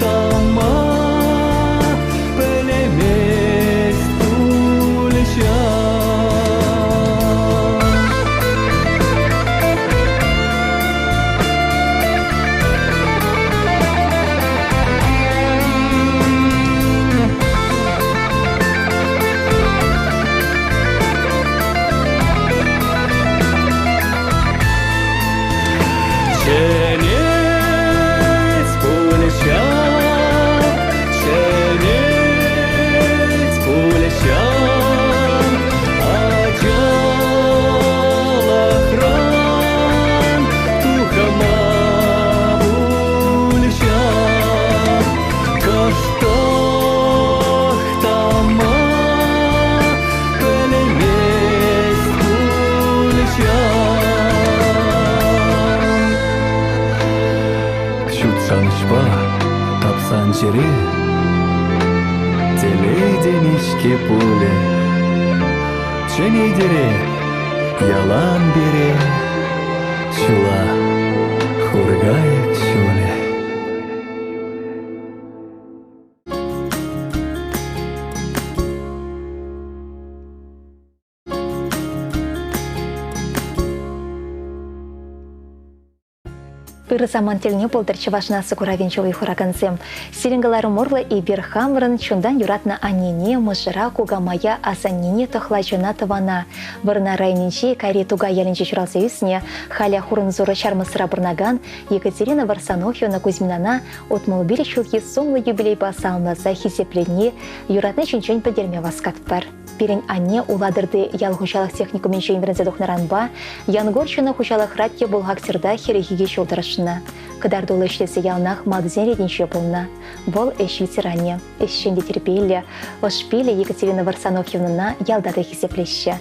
тама пӗлмест пулӗ ҫав. Чӗнет пулӗ ҫав, чӗнет пулӗ ҫав, ачалӑхран тухма пулӗ ҫав. Кӑштах тама пӗлмест пуль ҫав. Ҫут шанӑҫпа тапсан чӗре телей тени-ҫке пулӗ. Чӗнетӗре ялан пире ҫула хуркайӑк ҫулӗ. Ырӑ самант тӗлне пултӑр Чӑваш наци куравӗнче вӑй хуракансем. Сирӗн кӑларӑм урлӑ эпир хамӑрӑн чунтан юратнӑ аннене, мӑшӑра, кукамая, асаннене, тӑхлачӑна, тӑвана. Вӑрнар районӗнчи Кайри Тукай ялӗнче ҫуралса ӳснӗ, халӗ Хурӑнсур Ҫармӑсра пурӑнакан Екатерина Варсонофьевна Кузьминана 65 ҫулхи сумлӑ юбилейпа саламласа хисеплени, юратни ҫинчен пӗлтерме васкатпӑр. Пирӗн анне Улатӑрти ял хуҫалӑх техникумӗнчен вӗренсе тухнӑранпа Янгорчино хуҫалӑхра тӗп бухгалтерта 42 ҫул тӑрӑшнӑ. Кӑтартуллӑ ӗҫлесе яланах малтисен ретӗнче пулнӑ. Вӑл ӗҫ ветеранӗ, ӗҫчен те тирпейлӗ, ӑш-пиллӗ Екатерина Варсонофьевнӑна ялта та хисеплеҫҫӗ.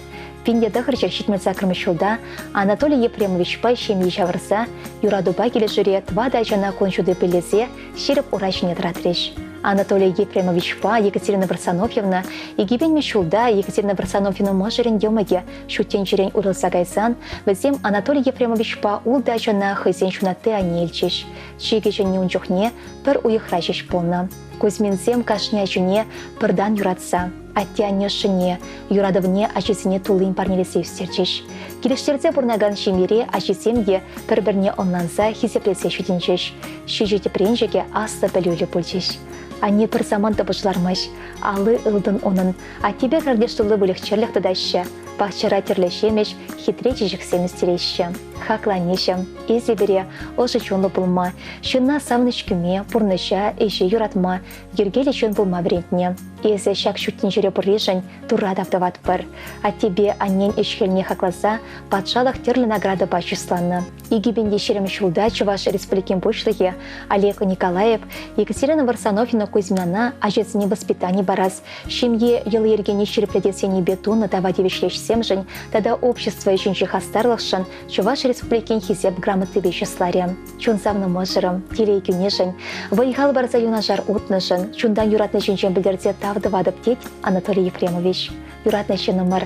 1978 ҫулта Анатолий Ефремовичпа ҫемье ҫавӑрса юратупа килӗшӳре тӑватӑ ачана кун ҫути пиллесе ҫирӗп ура ҫине тӑратрӗҫ. Анатолий Ефремовичпа Екатерина Варсонофьевна 2000 ҫулта Екатерина Варсонофьевна мӑшӑрӗн йӑмӑкӗ ҫут тӗнчерен уйрӑлса кайсан вӗсем Анатолий Ефремовичпа ултӑ ачана хӑйсен ҫунатти айне илчӗҫ. Чи кӗҫӗнни ун чухне пӗр уйӑхра ҫеҫ пулнӑ. Кузьминсем кашни ачине пӗртан юратса, атте-анне ӑшшине, юратӑвне ачисене туллин парнелесе ӳстерчӗҫ. Килӗштерсе пурӑнакан ҫемьере ачисем те пӗр-пӗрне ӑнланса, хисеплесе ҫитӗнчӗҫ. Ҫичӗ тӗпренчӗкӗ аслӑ пӗлӳллӗ пулчӗҫ. Анне пӗр самант та пуҫлармасть. Алли ылтӑн унӑн. Аттепе картиш тулли выльӑх-чӗрлӗх тытаҫҫӗ. Пахчара тӗрлӗ ҫимӗҫ, хитре чечексем ӳстереҫҫӗ. Хаклӑ аннеҫӗм, эсӗ пире ӑшӑ чунлӑ пулма, ҫынна савӑнӑҫ кӳме, пурнӑҫа, ӗҫе юратма, йӗркеллӗ ҫын пулма вӗрентнӗ. Эсӗ ҫак ҫут тӗнчере пурришӗн Турра тав тӑватпӑр. Аттепе аннен ӗҫ-хӗлне хакласа патшалӑх тӗрлӗ наградӑпа чысланӑ. 2020 ҫулта Чӑваш Республикин Пуҫлӑхӗ Олег Николаев Екатерина Варсонофина Кузьмина ачасене воспитани парас, ҫемье йӑли-йӗркине ҫирӗплетес енӗпе тунӑ тава тивӗҫлӗ ӗҫсемшӗн тата общество ӗҫӗнчи хастарлӑхшӑн Чӑваш Республикин Хисеп грамотипе чысларӗ. Чун савнӑ мӑшӑрӑм, телей кӳнӗшӗн, вӑй-хал парса юнашар утнӑшӑн, чунтан юратни ҫинчен пӗлтерсе тав тӑватӑп, тет Анатолий Ефремович. Юратнӑ ҫыннӑмӑр,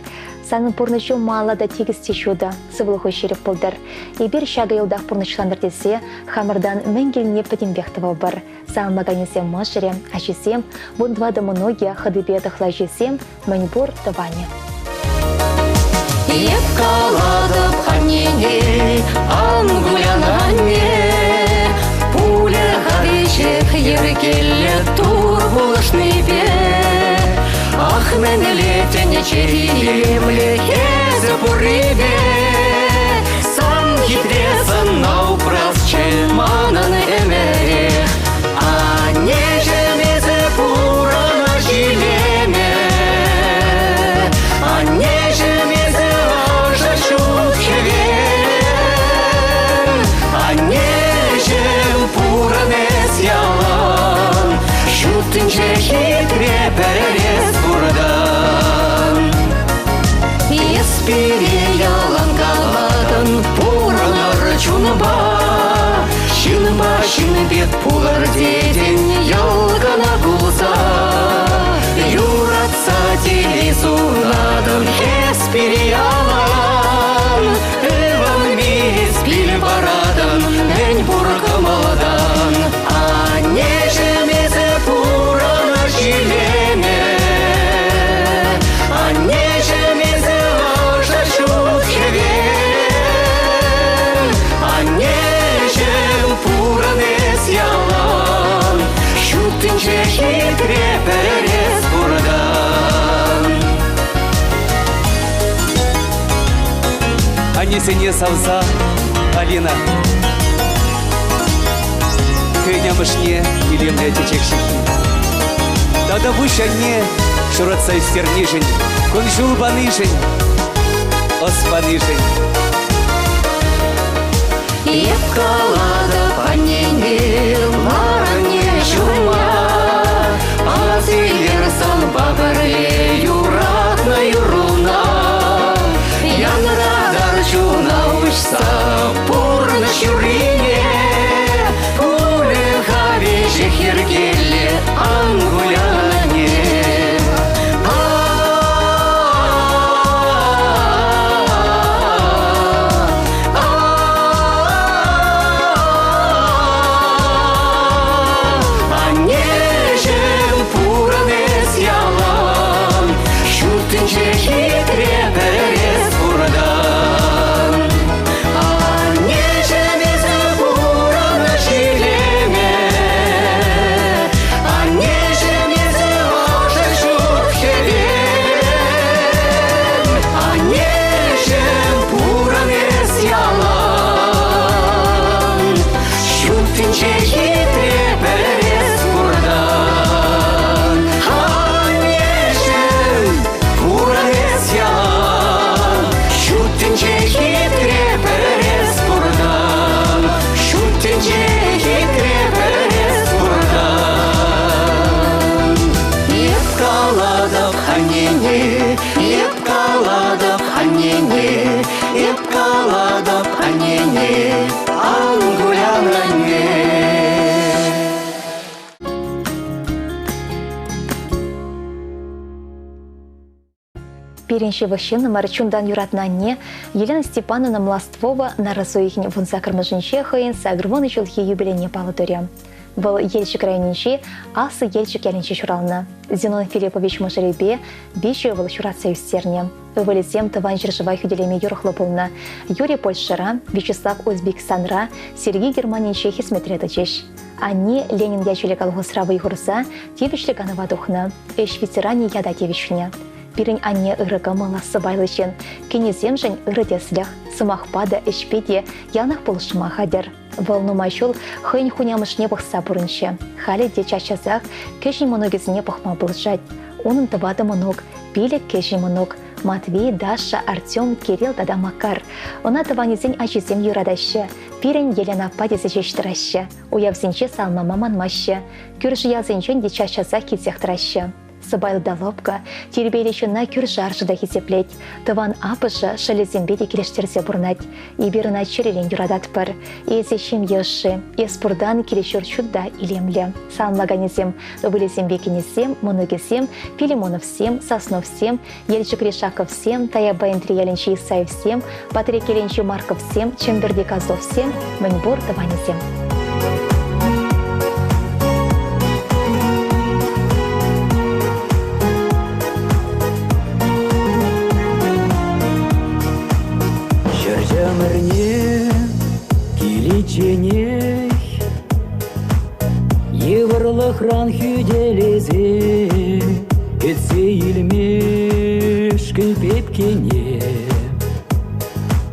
санӑн пурнӑҫу малалла та тикӗс те ҫутӑ, сывлӑху ҫирӗп пултӑр. Эпир ҫакӑ йӑлтах пурнӑҫлантӑр тесе хамӑртан мӗн килнине пӗтӗмпех тӑвӑпӑр. Саламлаканӗсем мӑшӑрӗ, ачисем, 14 мӑнукӗ, хӑтипе тӑхлачисем, мӗнпур тӑванӗ. Эп калатӑп аннене, ан кулян анне, пулӗ-ха веҫех йӗркеллӗ Тур пулӑшнипе. Ах, мӗнле тӗнче илемлӗ эсӗ пуррипе, сан хитре сӑнна упрасчӗ манӑн ӗмӗрех. Аннеҫӗм, эсӗ пурӑнӑҫ илемӗ. Аннеҫӗм, эсӗ ӑшӑ ҫут хӗвел. Аннеҫӗм, пурӑн эс ялан. Ҫут тӗнче хитре пӗрес пуртан. Эс пире ялан калатӑн, пурӑнӑр чунпа. Ҫынпа ҫын пек пулӑр тетӗн, йӑл кӑна кулса. Юрату. телей сунатӑп эс пире ялан. Ывӑнми эс пил паратӑн мӗн пур кӑмӑлтан. Аннеҫӗм, эсӗ пурӑнӑҫ илемӗ. Аннеҫӗм, эсӗ ӑшӑ ҫут хӗвел. Аннеҫӗм, пурӑн эс ялан. Ҫут тӗнче хитре пӗр эс пуртан. Аннесене савса Алина хӑйӗн амӑшне илемлӗ чечек ҫыххи. Тата пуҫ анне шуратса ӳстернишӗн, кун-ҫул панишӗн, ӑс панишӗн. Эп калатӑп аннене, лар анне ҫумма, Асилер санпа пӗрле юратнӑ юрруна. Янратар чуна уҫса пурнӑҫ юррине, Пулӗ-ха веҫех йӗркеллӗ, ан кулян, анне. Аннеҫӗм, пурӑн эс ялан, Ҫут тӗнче хитре пӗр эс пуртан. Аннеҫӗм, эсӗ пурӑнӑҫ илемӗ, Аннеҫӗм, эсӗ ӑшӑ ҫут хӗвел. Аннеҫӗм, пурӑн эс ялан, Ҫут тӗнче хитре пӗр эс пуртан. Аннеҫӗм, пурӑн эс ялан, Ҫут тӗнче хитре пӗр эс пуртан. Ҫут тӗнче хитре пӗр эс пуртан. Эп калатӑп аннене, эп калатӑп аннене, эп калатӑп аннене, ан кулян, анне. Пирӗн ҫывӑх ҫыннӑмӑр чунтан юратнӑ анне Елена Степановна Мластвова нарӑс уйӑхӗн вунсаккӑрмӗшӗнче хӑйӗн сакӑрвунӑ ҫулхи юбилейне паллӑ турӗ. Вӑл Елчӗк районӗнчи Аслӑ Елчӗк ялӗнче ҫуралнӑ. Зинон Филиппович мӑшӑрӗпе виҫӗ ывӑл ҫуратса ӳстернӗ. Ывӑлӗсем Тӑван ҫӗршыва хӳтӗлеме юрӑхлӑ пулнӑ. Юрий Польшӑра, Вячеслав Узбекистанра, Сергей Германинче хӗсметре тӑчӗҫ. Анне Ленин ячӗллӗ колхозра вӑй хурса тивӗҫлӗ канӑва тухнӑ, ӗҫ ветеранӗ ята тивӗҫнӗ. Пирӗн анне ырӑ кӑмӑллӑ, сӑпайлӑ ҫын. Кинӗсемшӗн ырӑ тӗслӗх. Сӑмахпа та, ӗҫпе те яланах пулӑшма хатӗр. Вӑл нумай ҫул хӑйӗн хунямӑшне пӑхса пурӑнчӗ. Халӗ те час-часах кӗҫӗн мӑнукӗсене пӑхма пулӑшать. Унӑн тӑватӑ мӑнук, пилӗк кӗҫӗн мӑнук. Матвей, Даша, Артем, Кирилл тата Макар. Ӑна тӑванӗсен ачисем юратаҫҫӗ. Пирӗн Елена аппа тесе ҫеҫ тӑраҫҫӗ. Уявсенче салмама манмаҫҫӗ. Кӳршӗ ялсенчен те час-часах килсех тӑраҫҫӗ. Сӑпайлӑ та лӑпкӑ, тирпейлӗ ҫынна кӳршӗ-аршӑ та хисеплет. Тӑван аппӑшӗ шӑллӗсемпе те килӗштерсе пурӑнать. Эпир ӑна чӗререн юрататпӑр. Эсӗ ҫемье ӑшши, эс пуртан кил-ҫурт ҫутта илемлӗ. Саламлаканӗсем ывӑлӗсемпе кинӗсем, мӑнукӗсем, Филимоновсем, Сосновсем, Елчӗкри Шаковсем, Таяпа Энтри ялӗнчи Исаевсем, Патреккелӗнчи Марковсем, Чӗмпӗрти Козловсем, мӗнпур тӑванӗсем. Ҫӗр ӗмӗрне киличченех Йывӑрлӑхран хӳтӗлесе кӗтсе илмешкӗн пепкене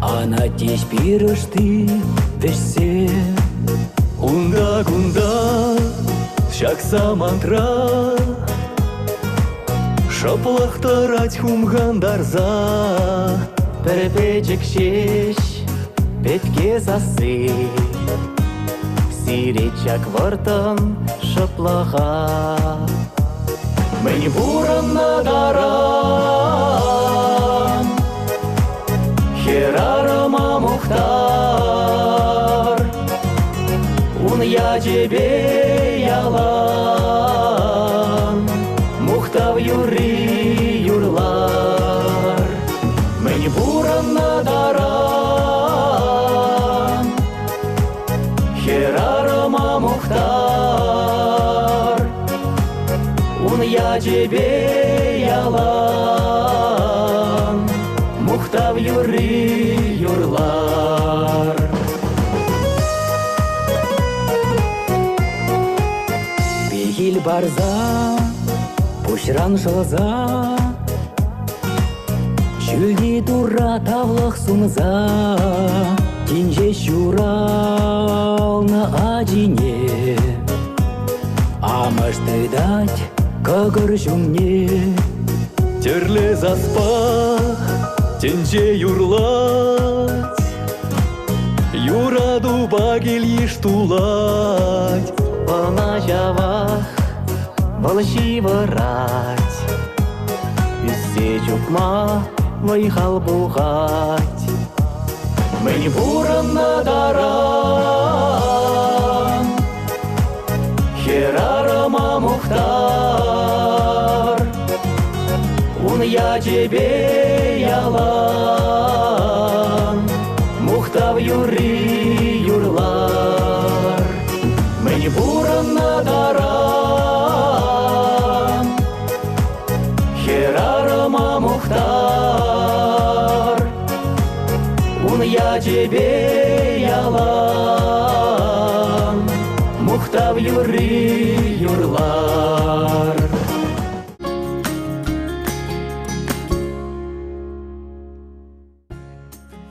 Анатеҫ пирӗшти вӗҫсе. Унта-кунта ҫак самантра Шӑплӑх тӑрать хумхантарса. Пӗр пӗчӗк ҫеҫ пепке сасси Сирет ҫак вӑрттӑн шӑплӑха. Мӗн пурӑннӑ таран Хӗрарӑма мухтар, Ун ячӗпе ялан Мухтав юрри. юрри юрлар. Пехил парса, пуҫран шӑлса, Ҫӳлти Турра тавлӑх сунса, Тин ҫеҫ ҫуралнӑ ачине Амӑш тытать кӑкӑр ҫумне. Тӗрлӗ саспа тӗнче юрлать, Юратупа кил-йыш тулать. Ӑна ҫавах вӑл ҫывӑрать, Ӳссе чупма вӑй-хал пухать. Мӗн пурӑннӑ таран хӗрарӑма мухтар, Ун ячӗпе ялан мухтав юрри юрлар. Мӗн пурӑннӑ таран хӗрарӑма мухтар, Ун ячӗпе ялан мухтав юрри юрлар.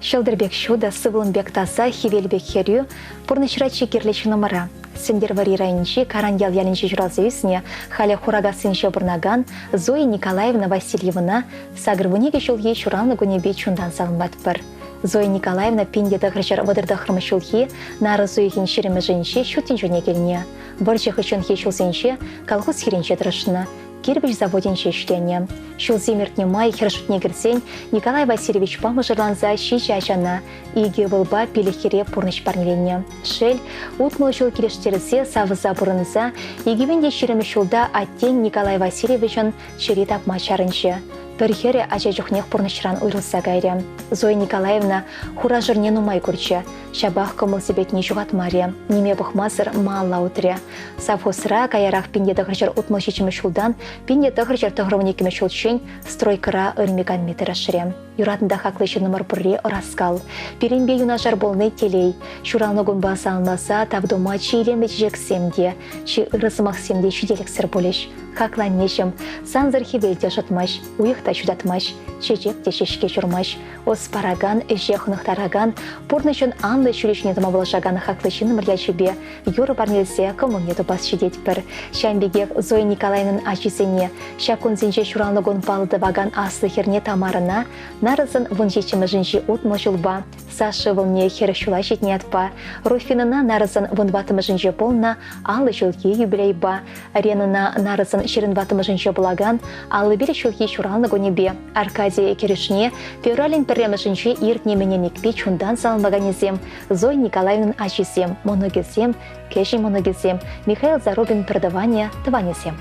Ҫӑлтӑр пек ҫутӑ, сывлӑм пек таса, хӗвел пек хӗрӳ, пурнӑҫра чи кирлӗ ҫыннӑмӑра. Сӗнтӗрвӑрри районӗнчи Караньял ялӗнче ҫуралса ӳснӗ, халӗ Хуракассинче пурӑнакан Зоя Николаевна Васильевӑна 82 ҫулхи ҫуралнӑ кунӗпе чунтан саламлатпӑр. Зоя Николаевна 1939 ҫулхи нарӑс уйӑхӗн ҫирӗмӗшӗнче ҫут тӗнчене килнӗ. Вӑрҫӑ хыҫҫӑнхи ҫулсенче колхоз хирӗнче тӑрӑшнӑ. Кирпӗч заводӗнче ӗҫленӗ. Ҫулсем иртнӗ май хӗр шутне кӗрсен Николай Васильевичпа мӑшӑрланса ҫичӗ ачана, икӗ ывӑлпа пилӗк хӗре пурнӑҫ парнеленӗ. Шел, 60 ҫул килӗштерсе, савӑнса пурӑнса 2020 ҫулта аттен Николай Васильевичӑн чӗри тапма чарӑнчӗ. Пӗр хӗрӗ ача чухнех пурнӑҫран уйрӑлса кайрӗ. Зоя Николаевна хура-шурне нумай курчӗ, ҫапах кӑмӑл-сипетне ҫухатмарӗ, ниме пӑхмасӑр малалла утрӗ. Совхозра каярах 1967 ҫултан 1992 ҫулччен стройкӑра ырми-канми тӑрӑшрӗ. Юратнӑ та хаклӑ ҫыннӑмӑр пурри ӑраскал. Пирӗнпе юнашар пулни телей. Ҫуралнӑ кунпа саламласа тав тума чи илемлӗ чечексем те, чи ырӑ сӑмахсем те ҫителӗксӗр пулӗҫ. Хаклӑ аннеҫӗм, сансӑр хӗвел те ӑшӑтмасть, уйӑх та ҫутатмасть, чечек те ҫеҫке ҫурмасть. Ӑс паракан, ӗҫе хӑнӑхтаракан, пурнӑҫӑн анлӑ ҫулӗ ҫине тӑма пулӑшакан хаклӑ ҫыннӑмӑр ячӗпе юрӑ парнелесе кӑмӑлне тупас ҫитетпӗр. Ҫавӑн пекех Зоя Николаевнӑн ачисене, ҫак кунсенче ҫуралнӑ кун паллӑ тӑвакан аслӑ хӗрне Тамарӑна нарӑсӑн 17-мӗшӗнчи 60 ҫулпа, Саша ывӑлне 40 ҫула ҫитнӗ ятпа, Руфинӑна нарӑсӑн 14-мӗшӗнче пулнӑ 50 ҫулхи юбилейпа, Ренӑна нарӑсӑн 24-мӗшӗнче пулакан 55 ҫулхи ҫуралнӑ кунӗпе, Аркадий кӗрӳшне февралӗн пӗрремӗшӗнче иртнӗ имененникпе чунтан саламлаканӗсем Зоя Николаевнӑн ачисем, мӑнукӗсем, кӗҫӗн мӑнукӗсем, Михаил Зарубин пӗртӑванӗ, тӑванӗсем.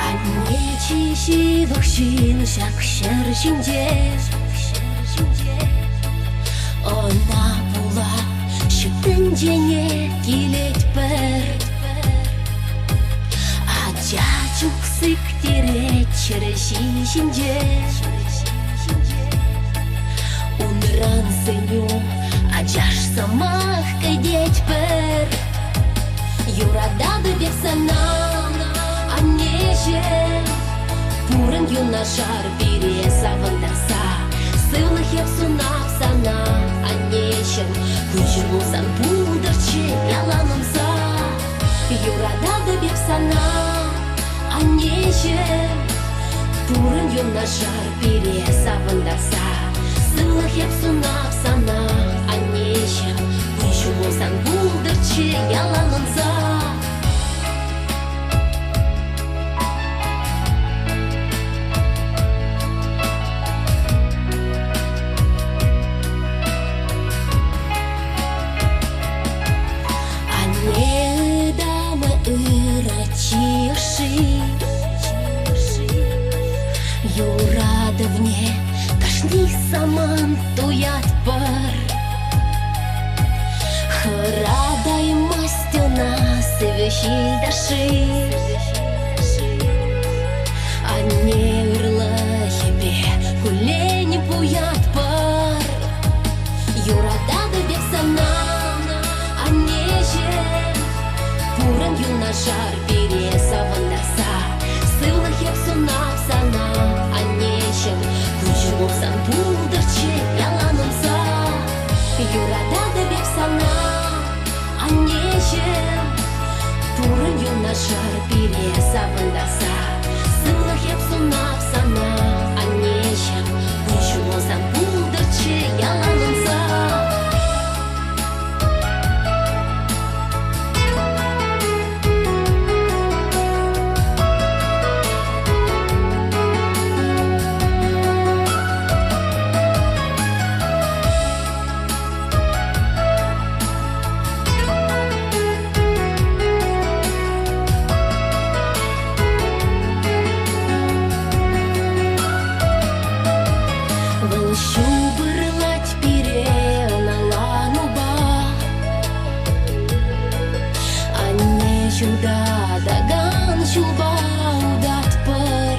Анне чи ҫывӑх ҫын ҫак ҫӗр ҫинче. Ӑна пула ҫут тӗнчене килетпӗр. Ача чух сиктерет ҫӗр ҫинче. Унран сӗнӳ ачаш сӑмах кӗтетпӗр. Юрататӑп эп сана, аннеҫӗм. Пурӑн юнашар пире савӑнтарса. Сывлӑх эп сунап сана, аннеҫӗм. Кун-ҫулу сан пултӑрччӗ ялан ӑнса. Юрататӑп эп сана, аннеҫӗм. Пурӑн юнашар пире савӑнтарса. Сывлӑх эп сунап сана, аннеҫӗм. Кун-ҫулу сан пултӑрччӗ ялан ӑнса. Анне ытамӗ ырӑ чи ӑшши. Юратӑвне кашни самант туятпӑр. Хӑратаймасть ӑна сивӗ ҫил ташши. Анне ырлӑхӗпе куллен. Пурнӑҫ ҫупӑрлать пире ӑнланупа. Анне ҫутатакан ҫулпа утатпӑр.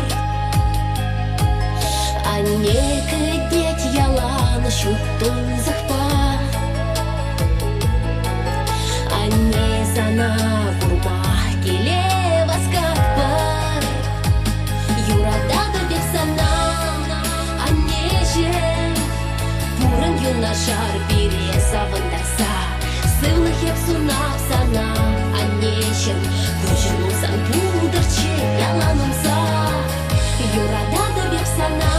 Анне кӗтет ялан ҫут тунсӑхпа. Анне сана курма киле васкатпӑр. Юрататӑп эп сана, аннеҫӗм. Пурӑн юнашар пире савӑнтарса. Сывлӑх эп сунап сана, аннеҫӗм. Куҫӑм сан пултӑрччӗ ялан ӑнса. Юрататӑп эп сана,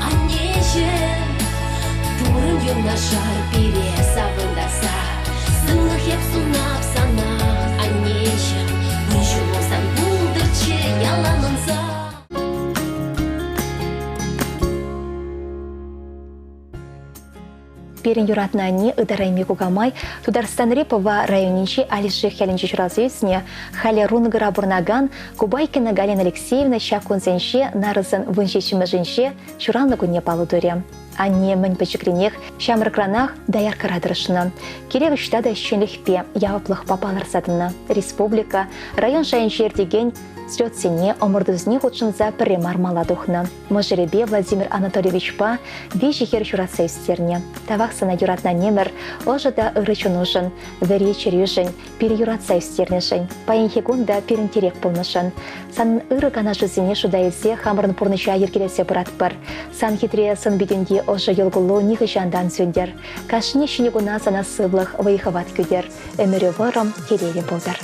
аннеҫӗм. Пурӑн юнашар пире савӑнтарса. Сывлӑх эп сунап сана, аннеҫӗм. Кун-ҫулу сан пултӑрччӗ ялан ӑнса. Пирӗн юратнӑ анне ытарайми кукамай Тутарстанри Пӑва районӗнчи Алиших ялӗнче ҫуралса ӳснӗ, халӗ Рункӑра пурӑнакан Кубайкина Галина Алексеевна ҫак кунсенче нарӑсӑн вунҫиччӗмӗшӗнче ҫуралнӑ кунне паллӑ турӗ. Анне мӗн пӗчӗкренех ҫамрӑкранах дояркӑра тӑрӑшнӑ. Кирек ӑҫта та ӗҫченлӗхпе, яваплӑхпа палӑрса тӑнӑ. Республика, район шайӗнче иртекен слетсене, ӑмӑртусене хутшӑнса пӗрре мар мала тухнӑ. Мӑшӑрӗпе Владимир Анатольевичпа виҫӗ хӗр ҫуратса ӳстернӗ. Тавах сана юратнӑ аннемӗр, ӑшӑ та ырӑ чунушӑн, вӗри чӗрӳшӗн, пире юратса ӳстернӗшӗн, паянхи кун та пирӗн тӗрек пулнӑшӑн. Санӑн ырӑ канашусене шута илсе хамӑрӑн пурнӑҫа йӗркелесе пыратпӑр. Сан хитре сӑн-питӗнти ӑшӑ йӑл-куллу нихӑҫан та ан сӳнтӗр. Кашни ҫӗнӗ куна сана сывлӑх, вӑй-хӑват кӳтӗр. Ӗмӗрӳ вӑрӑм, телейлӗ пултӑр.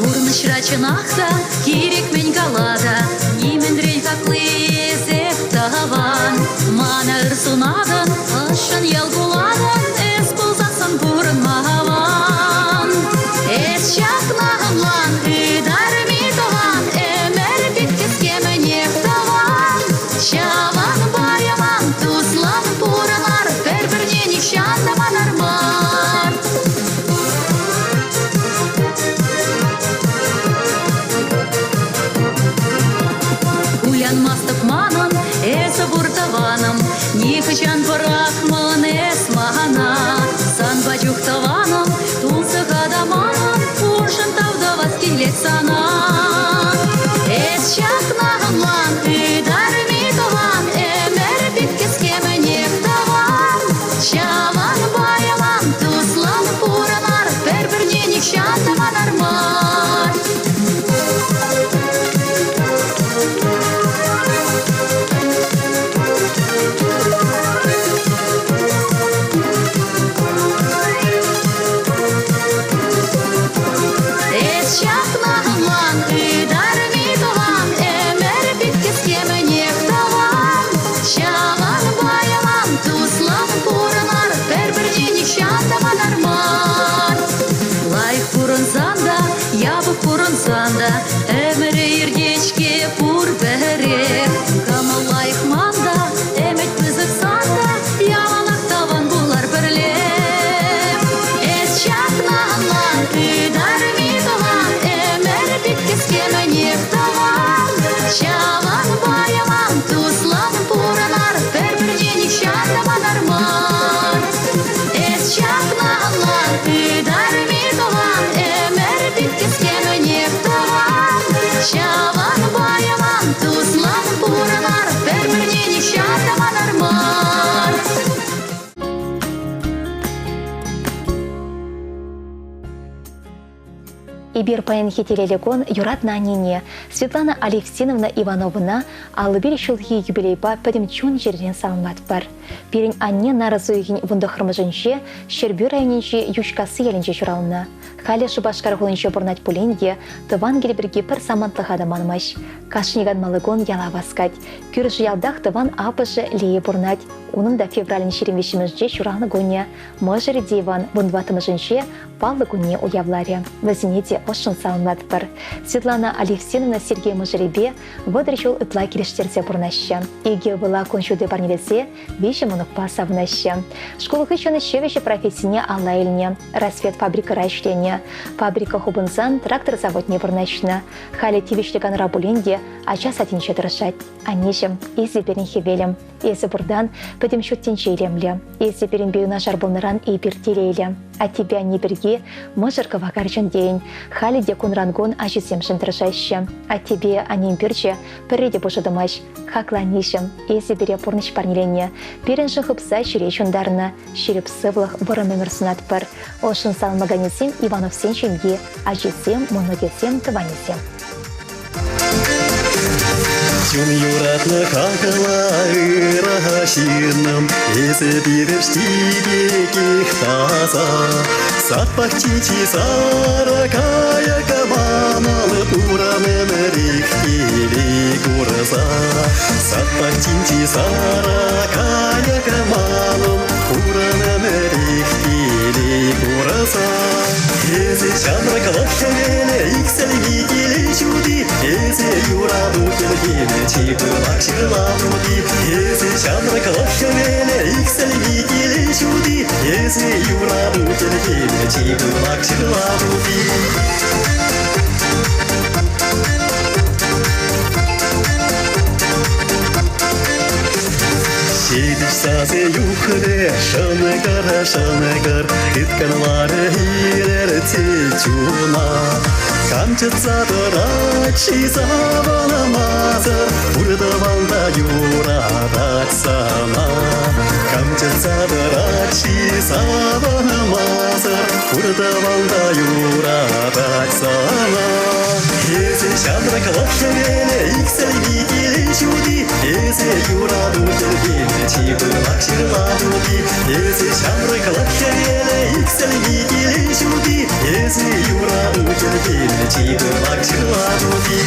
Пурнӑҫра чӑнах та кирек мӗн кала та, нимӗнрен хакли эсех тӑван. Мана ыр сунатӑн, ӑшшӑн йӑл кулатӑн, эс пулсассӑн пурӑнма аван. Эс ҫакна ӑнлан, ытарми тӑван, ӗмӗр пит кӗске мӗнех тӑван. Ҫавӑнпа ялан туслӑн пурӑнар, пӗр-пӗрне нихҫан та манар мар. Кулянмастӑп манӑн, эсӗ пур тӑванӑм, нихӑҫан пӑрахмӑн эс мана. Санпа чух тӑванӑм, тунсӑха та манӑн, уншӑн тав тӑвас килет сана. Эс ҫакна ӑнлан, ытарми тӑван, ӗмӗр пит кӗске мӗнех тӑван. Ҫавӑнпа ялан туслӑн пурӑнар, пӗр-пӗрне нихҫан та манар мар. Эс ҫакна ӑнлан, ытарми тӑван, ӗмӗр пит кӗске мӗнех тӑван. Ҫавӑнпа ялан туслӑн пурӑнар, пӗр-пӗрне нихҫан та манар мар. Лайӑх пурӑнсан та, япӑх пурӑнсан та, ӗмӗрӗ иртет-ҫке пур пӗрех. Кӑмӑл лайӑх ман та, ӗмӗт пысӑк сан та, яланах тӑван пулар пӗрле. Эс ҫакна ӑнлан, ытарми тӑван, ӗмӗр пит кӗске мӗнех тӑван. Ҫавӑнпа ялан туслӑн пурӑнар, пӗр-пӗрне нихҫан та манар мар. Эс ҫакна ӑнлан, ытарми тӑван, ӗмӗр пит кӗске мӗнех тӑван. Ҫавӑнпа ялан туслӑн пурӑнар, пӗр-пӗрне нихҫан та манар мар. Эпир паянхи телейлӗ кун юратнӑ аннене Светлана Алевтиновна Ивановӑна 51 ҫулхи юбилейпа пӗтӗм чун-чӗререн саламлатпӑр. Пирӗн анне нарӑс уйӑхӗн вунтӑххӑрмӗшӗнче Ҫӗрпӳ районӗнчи Йӳҫкасси ялӗнче ҫуралнӑ. Халӗ Шупашкар хулинче пурӑнать пулин те тӑван кил пирки пӗр самантлӑха та манмасть. Кашни канмалли кун яла васкать. Кӳршӗ ялтах тӑван аппӑшӗ Лия пурӑнать. Унӑн та февралӗн 23-мӗшӗнче ҫуралнӑ кунӗ. Мӑшӑрӗ те Иван вунтӑваттӑмӗшӗнче паллӑ кунне уявларӗ. Вӗсене те ӑшшӑн саламлатпӑр. Светлана Алевтиновна Сергей мӑшӑрӗпе 30 ҫул ытла килӗштерсе пурӑнаҫҫӗ. Икӗ ывӑла кун ҫути парнелесе виҫӗ мӑнукпа савӑнаҫҫӗ. Шкул хыҫҫӑн ҫӗвӗҫӗ профессине алла илнӗ. Рассвет фабрикӑра ӗҫленӗ. Фабрика хупӑнсан трактор заводне вырнаҫнӑ. Халӗ тивӗҫлӗ канура пулин те ача садӗнче тӑрӑшать. Аннеҫӗм, эсӗ пирӗн хӗвелӗм. Эсӗ пуртан пӗтӗм ҫут тӗнче илемлӗ. Эсӗ пирӗнпе юнашар пулнӑран эпир телейлӗ. Аттепе анне пирки мӑшӑр кӑвакарчӑн тейӗн. Халӗ те кунран-кун ачисемшӗн тӑрӑшаҫҫӗ. Аттепе аннен пӳрчӗ пӗрре те пушӑ тӑмасть. Хаклӑ аннеҫӗм, эсӗ пире пурнӑҫ парнеленӗ. Пирӗншӗн хыпса ҫӗре ҫунтарнӑ. Ҫирӗп сывлӑх, вӑрӑм ӗмӗр сунатпӑр. Ӑшшӑн саламлаканӗсем Ивановсен ҫемйи, ачисем, мӑнукӗсем, тӑванӗсем. Чун юратнӑ хаклӑ ырӑ ҫыннӑм, эсӗ пирӗшти пекех таса. Сад пахчи чи сарӑ кайӑк манӑн пурӑн ӗмӗрех телей курса. Сад пахчинчи сарӑ кайӑк манӑн пурӑн ӗмӗрех телей курса. Эсӗ ҫамрӑклӑх хӗвелӗ иксӗлми телей ҫути, эсӗ юрату хӗлхемӗ чи пылак ҫырла тути. Эсӗ ҫамрӑклӑх хӗвелӗ иксӗлми телей ҫути, эсӗ юрату хӗлхемӗ чи пылак ҫырла тути. Ҫепӗҫ сасӑ юхрӗ, шӑнкӑр, шӑнкӑр, тыткӑнларӗ илӗртсе чуна. Кам чӑтса тӑрать-ши савӑнмасӑр, пур тӑван та юратать сана. Кам чӑтса тӑрать-ши савӑнмасӑр, пур тӑван та юратать сана. Эсӗ ҫамрӑклӑх хӗвелӗ, иксӗлми телей ҫути, эсӗ юрату хӗлхемӗ, чи пылак ҫырла тути. Эсӗ ҫамрӑклӑх хӗвелӗ, иксӗлми телей ҫути, эсӗ юрату хӗлхемӗ, чи пылак ҫырла тути.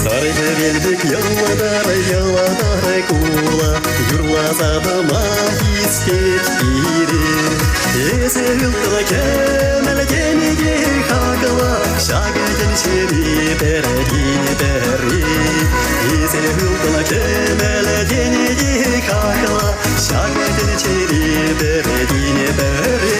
Сар хӗвел пек йӑлтӑр, йӑлтӑр кула, юрласа тӑма хистет пире. Эсӗ ылтӑн кӗмӗл тенӗ хаклӑ, ҫакӑ тӗнчери пӗртен пӗри. Эсӗ ылтӑн кӗмӗл тенӗ хаклӑ, ҫакӑ тӗнчери пӗртен пӗри.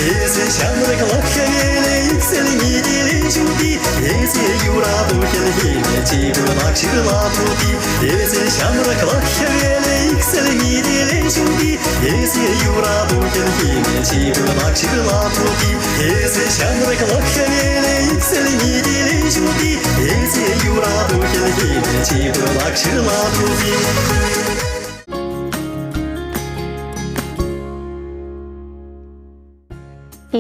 Эсӗ ҫамрӑклӑх хӗвелӗ иксӗлми телей ҫути, эсӗ юрату хӗлхемӗ чи пылак ҫырла тути. Эсӗ ҫамрӑклӑх хӗвелӗ иксӗлми телей ҫути, эсӗ юрату хӗлхемӗ чи пылак ҫырла тути. Эсӗ ҫамрӑклӑх хӗвелӗ иксӗлми телей ҫути, эсӗ юрату хӗлхемӗ чи пылак ҫырла тути.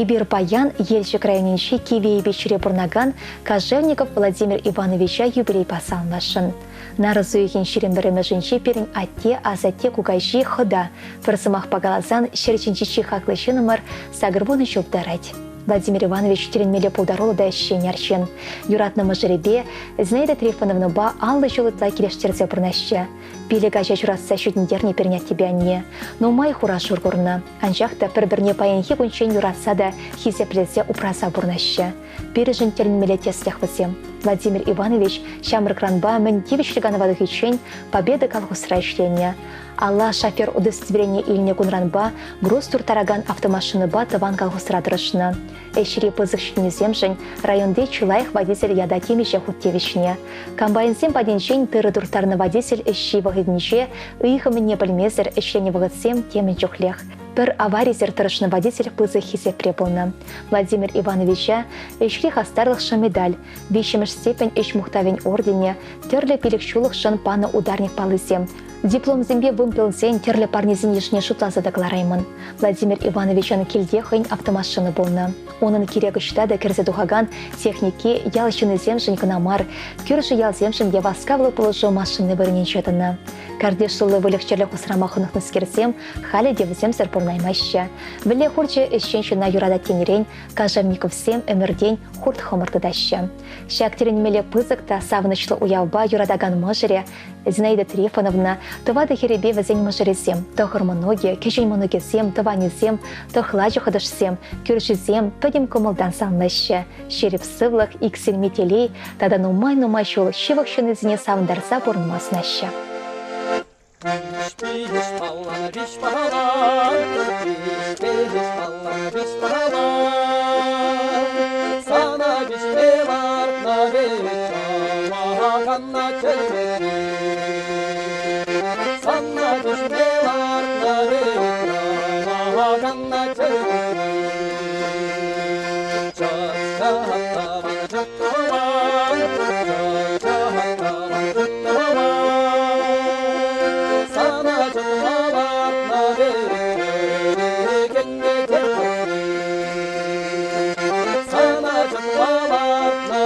Эпир паян Елчӗк районӗнчи Кивӗ Эйпеҫре пурӑнакан Кожевников Владимир Ивановича юбилейпа саламласшӑн. Нарӑс уйӑхӗн 21-мӗшӗнче пирӗн атте, асатте, кукаҫи, хӑта, пӗр сӑмахпа каласан, ҫӗр ҫинчи чи хаклӑ ҫыннӑмӑр 80 ҫул тӑрать. Владимир Иванович тӗлӗнмелле пултаруллӑ та ӗҫчен арҫын. Юратнӑ мӑшӑрӗпе Зинаида Трифоновнӑпа 50 ҫул ытла килӗштерсе пурӑнаҫҫӗ. Пилӗк ача ҫуратса ҫитӗнтернӗ пирӗн аттепе анне. Нумай хура-шур курнӑ. Анчах та пӗр-пӗрне паянхи кунччен юратса та хисеплесе упраса пурӑнаҫҫӗ. Пирӗншӗн тӗлӗнмелле тӗслӗх вӗсем. Владимир Иванович ҫамрӑкранпа мӗн тивӗҫлӗ канӑва тухиччен Победа колхозра ӗҫленӗ. Алла шофер удостоверени илнӗ кунранпа груз турттаракан автомашинӑпа тӑван колхозра тӑрӑшнӑ. Ӗҫри пысӑк ҫитӗнӳсемшӗн районти чи лайӑх водитель ята темиҫе хут тивӗҫнӗ. Комбайнсем патӗнчен тырӑ турттарнӑ водитель ӗҫҫи вӑхӑтӗнче ыйхӑ мӗнне пӗлмесӗр ӗҫленӗ вӑхӑтсем темӗн чухлех. Пӗр аварисӗр тӑрӑшнӑ водитель пысӑк хисепре пулнӑ. Владимир Ивановича ӗҫри хастарлӑхшӑн медаль, виҫҫӗмӗш степень ӗҫ мухтавӗн орденӗ, тӗрлӗ пилӗкҫуллӑхшӑн панӑ ударник паллисем, Дипломсемпе вымпелсен тӗрлӗ парнесен йышне шутласа та кӑлараймӑн. Владимир Ивановичӑн килте хӑйӗн автомашина пулнӑ. Унӑн кирек ӑҫта та кӗрсе тухакан техники ял ҫыннисемшӗн кӑна мар, кӳршӗ ялсемшӗн те васкавлӑ пулӑшу машини вырӑнӗнче тӑнӑ. Картиш тулли выльӑх-чӗрлӗх усрама хӑнӑхнӑскерсем халӗ те вӗсемсӗр пурӑнаймаҫҫӗ. Вӗлле хурчӗ ӗҫчен ҫынна юратать тенӗрен Кожевниковсем ӗмӗртен хурт-хӑмӑр тытаҫҫӗ. Ҫак тӗлӗнмелле пысӑк та савӑнӑҫлӑ уявпа юратакан мӑшӑрӗ Зинаида Трифоновна тӑватӑ хӗрӗпе вӗсен мӑшӑрӗсем, тӑхӑр мӑнукӗ, кӗҫӗн мӑнукӗсем, тӑванӗсем, тӑхлачӑ хӑтӑшсем, кӳршисем пӗтӗм кӑмӑлтан савӑнаҫҫӗ. Ҫирӗп сывлӑх, иксӗлми телей тата нумай-нумай ҫул ҫывӑх ҫыннисене савӑнтарса пурӑнма сӑнаҫҫӗ. Виҫ паллан, виҫ паллан, виҫ паллан, виҫ паллан. Сана виҫме лартнӑ виҫ чӗлхе. Сана виҫме лартнӑ виҫ чӗлхе. Чат-чат-таван, чат-таван, чат-чат-таван, чат-таван. Сана чӑтма лартнӑ виҫ Сана чӑтма лартнӑ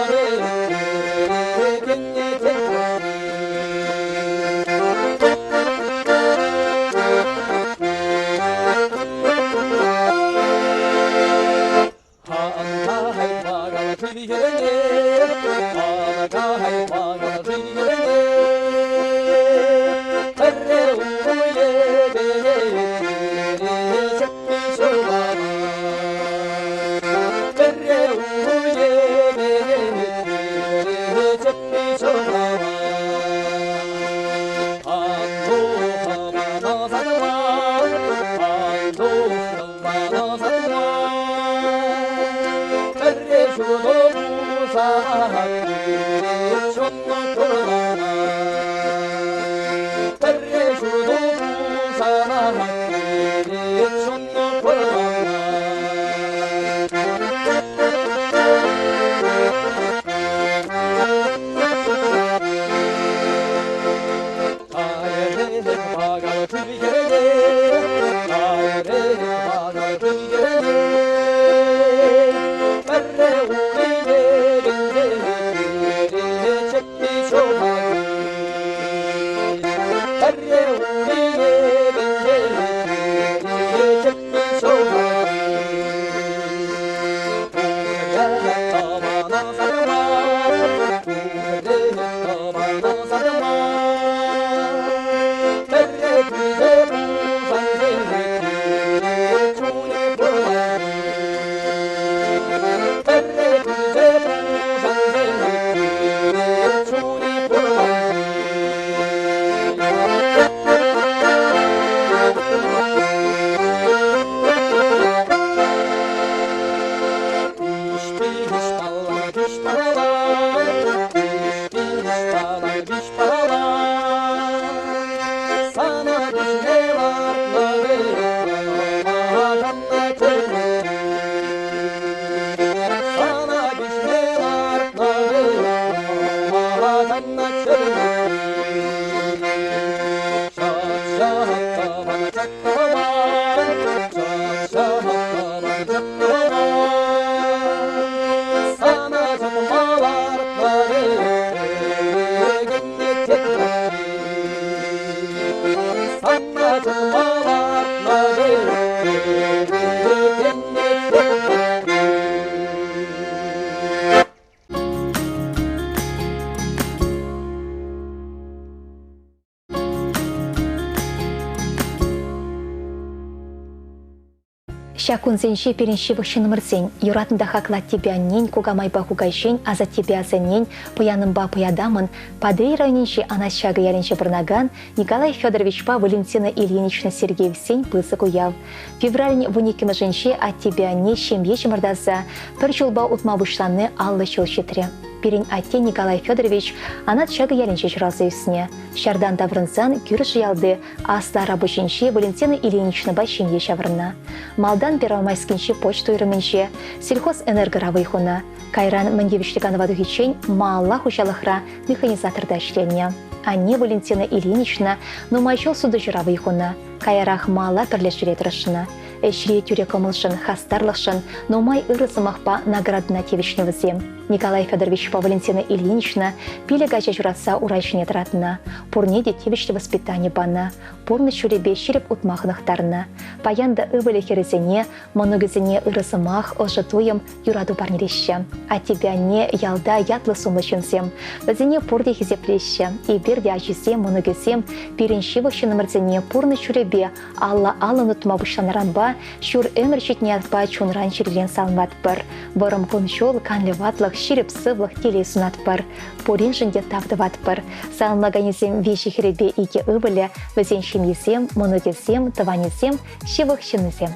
Ҫак кунсенче пирӗн ҫывӑх ҫыннӑмӑрсен, юратнӑ та хаклӑ аттепе аннен, кукамайпа кукаҫин, асаттепе асаннен, пӑянӑмпа пӑятамӑн, Патӑрьел районӗнчи Анат Чакӑ ялӗнче пурӑнакан Николай Федоровичпа Валентина Ильинична Сергеевсен пысӑк уяв. Февралӗн вуниккӗмӗшӗнче аттепе анне ҫемье чӑмӑртаса пӗр ҫулпа утма пуҫлани 50 ҫул ҫитрӗ. Пирӗн атте Николай Федорович Анат Чакӑ ялӗнче ҫуралса ӳснӗ. Ҫартан таврӑнсан кӳршӗ ялти Аслӑ Арапуҫӗнчи Валентина Ильиничнӑпа ҫемье ҫаврӑннӑ. Малтан Первомайскинчи почта уйрӑмӗнче, сельхозэнергора вӑй хунӑ. Кайран мӗн тивӗҫлӗ канӑва тухиччен малалла хуҫалӑхра механизаторта ӗҫленӗ. Анне Валентина Ильинична нумай ҫул сутуҫӑра вӑй хунӑ. Каярах малалла пӗрлешӳре тӑрӑшнӑ. Ӗҫри тӳрӗ кӑмӑлшӑн, хастарлӑхшӑн нумай ырӑ сӑмахпа наградӑна тивӗҫнӗ вӗсем. Николай Федоровичпа Валентина Ильинична пилӗк ача ҫуратса ура ҫине тӑратнӑ. Пурне те тивӗҫлӗ воспитани панӑ. Пурнӑҫ ҫулӗпе ҫирӗп утма хӑнӑхтарнӑ. Паян та ывӑлӗ-хӗрӗсене, мӑнукӗсене ырӑ сӑмах, ӑшӑ туйӑм, юрату парнелеҫҫӗ. Аттепе анне ялта ятлӑ-сумлӑ ҫынсем. Вӗсене пурте хисеплеҫҫӗ. Эпир те ачисем, мӑнукӗсем пирӗн ҫывӑх ҫыннӑмӑрсене пурнӑҫ ҫулӗпе алла-аллӑн утма пуҫланӑранпа ҫур ӗмӗр ҫитнӗ ятпа чунран-чӗререн саламлатпӑр. Вӑрӑм кун-ҫул, канлӗ ватлӑх, ҫирӗп сывлӑх, телей сунатпӑр. Пуриншӗн те тав тӑватпӑр. Саламлаканӗсем виҫӗ хӗрӗпе икӗ ывӑлӗ, вӗсен ҫемйисем, мӑнукӗсем, тӑванӗсем, ҫывӑх ҫыннисем.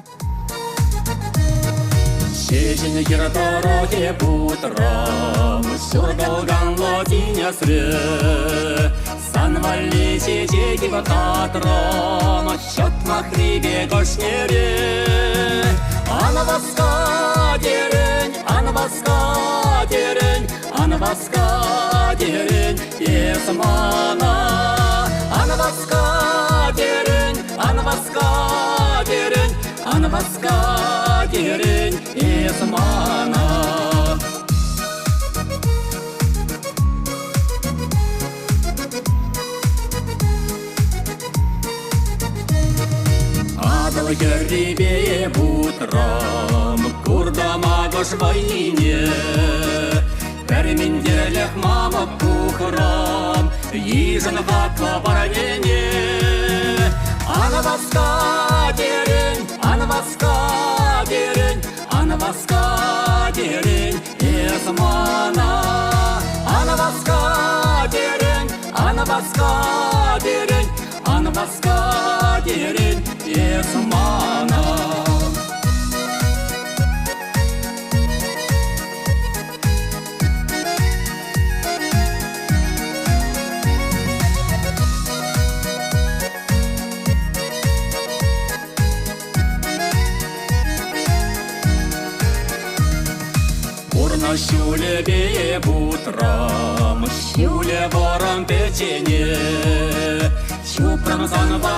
Ҫеҫен хӗр тӑрӑхӗ путрӑм, ҫуртӑлканлӑ тинӗсре. Сан валли чечек татрӑм, ҫӑтмахри пек ӑшнере. Ан васка терӗн, ан васка терӗн, ан васка терӗн, эс мана. Ан васка терӗн, ан васка терӗн, ан васка терӗн, эс мана. Атӑл хӗррипе путрӑм, куртӑм акӑш вӑйне. Пӗр минтерлӗх мамӑк пухрӑм, йышӑн хаклӑ парнене. Ан васка терӗн, ан васка терӗн, ан васка терӗн, эс мана. Ан васка терӗн, ан васка терӗн, ан васка терӗн, эс мана. Пурнӑҫ ҫулӗпе путрӑм, ҫулӗ вӑрӑм пӗччене. Ҫупрӑм санпа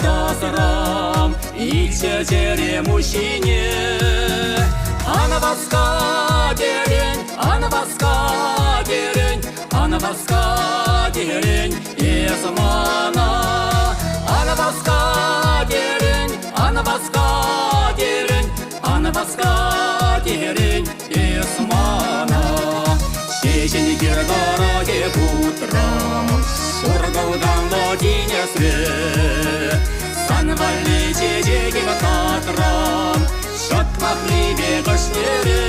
тӑсрӑм, икҫӗ чӗрем уҫҫине. Ан васка терӗн, ан васка терӗн, ан васка терӗн, эс мана. Ан васка терӗн, ан васка терӗн, ан васка терӗн, эс мана. Ҫеҫен хир тӑрӑхӗ путрӑм, шуртӑлканлӑ тинӗсре. Сан валли чечек татрӑм, ҫӑтмахри пек ӑшнере.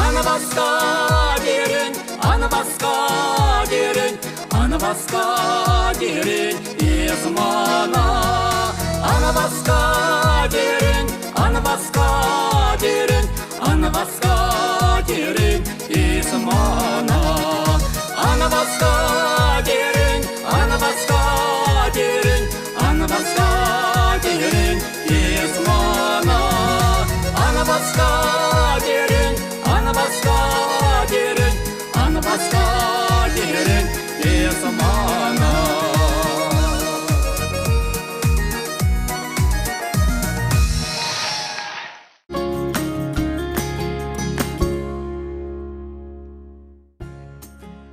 Ан васка терӗн, ан васка терӗн, ан васка терӗн, эс мана. Ан васка терӗн, ан васка терӗн, ан васка терӗн, эс мана. Ан васка терӗн, ан васка терӗн, ан васка терӗн, эс мана. Ан васка терӗн, ан васка терӗн, ан васка терӗн, эс мана.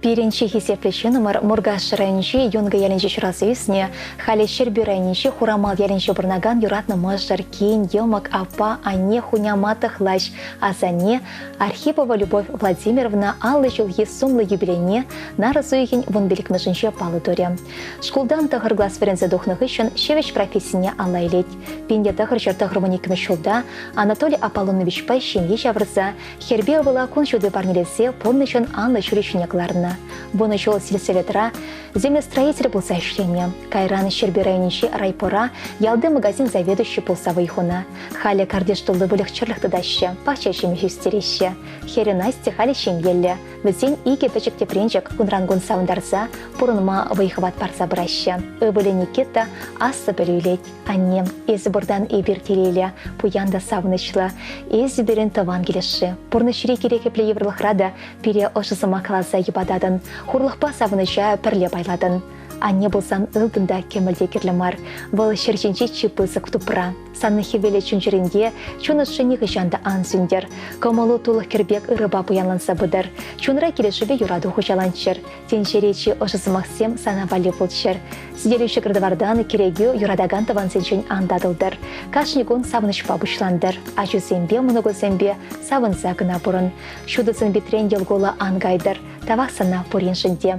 Пирӗн чи хисеплӗ ҫыннӑмӑр Муркаш районӗнчи Юнкӑ ялӗнче ҫуралса ӳснӗ, халӗ Ҫӗрпӳ районӗнчи Хурамал ялӗнче пурӑнакан юратнӑ мӑшӑр, кин, йӑмӑк, аппа, анне, хуняма, тӑхлач, асанне Архипова Любовь Владимировна 50 ҫулхи сумлӑ юбилейне нарӑс уйӑхӗн вунпиллӗкмӗшӗнче паллӑ турӗ. Шкултан тӑхӑр класс вӗренсе тухнӑ хыҫҫӑн ҫӗвӗҫ профессине алла илет. 1992 ҫулта Анатолий Аполлоновичпа ҫемье ҫавӑрса хӗрпе ывӑла кун ҫути парнелесе пурнӑҫӑн анлӑ ҫулӗ ҫине кӑларнӑ. Вунӑ ҫул сельсоветра землестроитель пулса ӗҫленӗ. Кайран Ҫӗрпӳ районӗнчи райпора ялти магазин заведующи пулса вӑй хунӑ. Халӗ картиш тулли выльӑх-чӗрлӗх тытаҫҫӗ, пахча ҫимӗҫ ӳстереҫҫӗ. Хӗрӗ Настя халӗ ҫемьеллӗ. Вӗсен икӗ пӗчӗк тӗпренчӗк кунран-кун савӑнтарса пурӑнма вӑй-хӑват парса пыраҫҫӗ. Ывӑлӗ Никита аслӑ пӗлӳ илет. Аннем, эсӗ пуртан эпир телейлӗ, пуян та савӑнӑҫлӑ. Эсӗ пирӗн тӑван килӗшшӗ. Пурнӑҫри кирек епле йывӑрлӑхра та пире ӑшӑ сӑмах каласа йӑпататӑн, хурлӑхпа савӑнӑҫа пӗрле пайлатӑн. Анне пулсан ылтӑн та кӗмӗл те кирлӗ мар. Вӑл ҫӗр ҫинчи чи пысӑк тупра. Санӑн хӗвелӗ чун-чӗринте чун ӑшши нихӑҫан та ан сӳнтер. Кӑмӑлу тулӑх кӗр пек ырӑпа пуянланса пытӑр. Чунра килӗшӳпе юрату хуҫаланччӑр. Тӗнчере чи ӑшӑ сӑмахсем сана валли пулччӑр. Сӗтелӳ ҫӑкӑр-тӑвартан кӗрекӳ юратакан тӑвансенчен ан татӑлтӑр. Кашни кун савӑнӑҫпа пуҫлантӑр. Ачусемпе, мӑнукусемпе савӑнса кӑна пурӑн. Ҫутӑ сӑн-питрен йӑл-кулӑ ан кайтӑр. Тавах сана пуриншӗн те.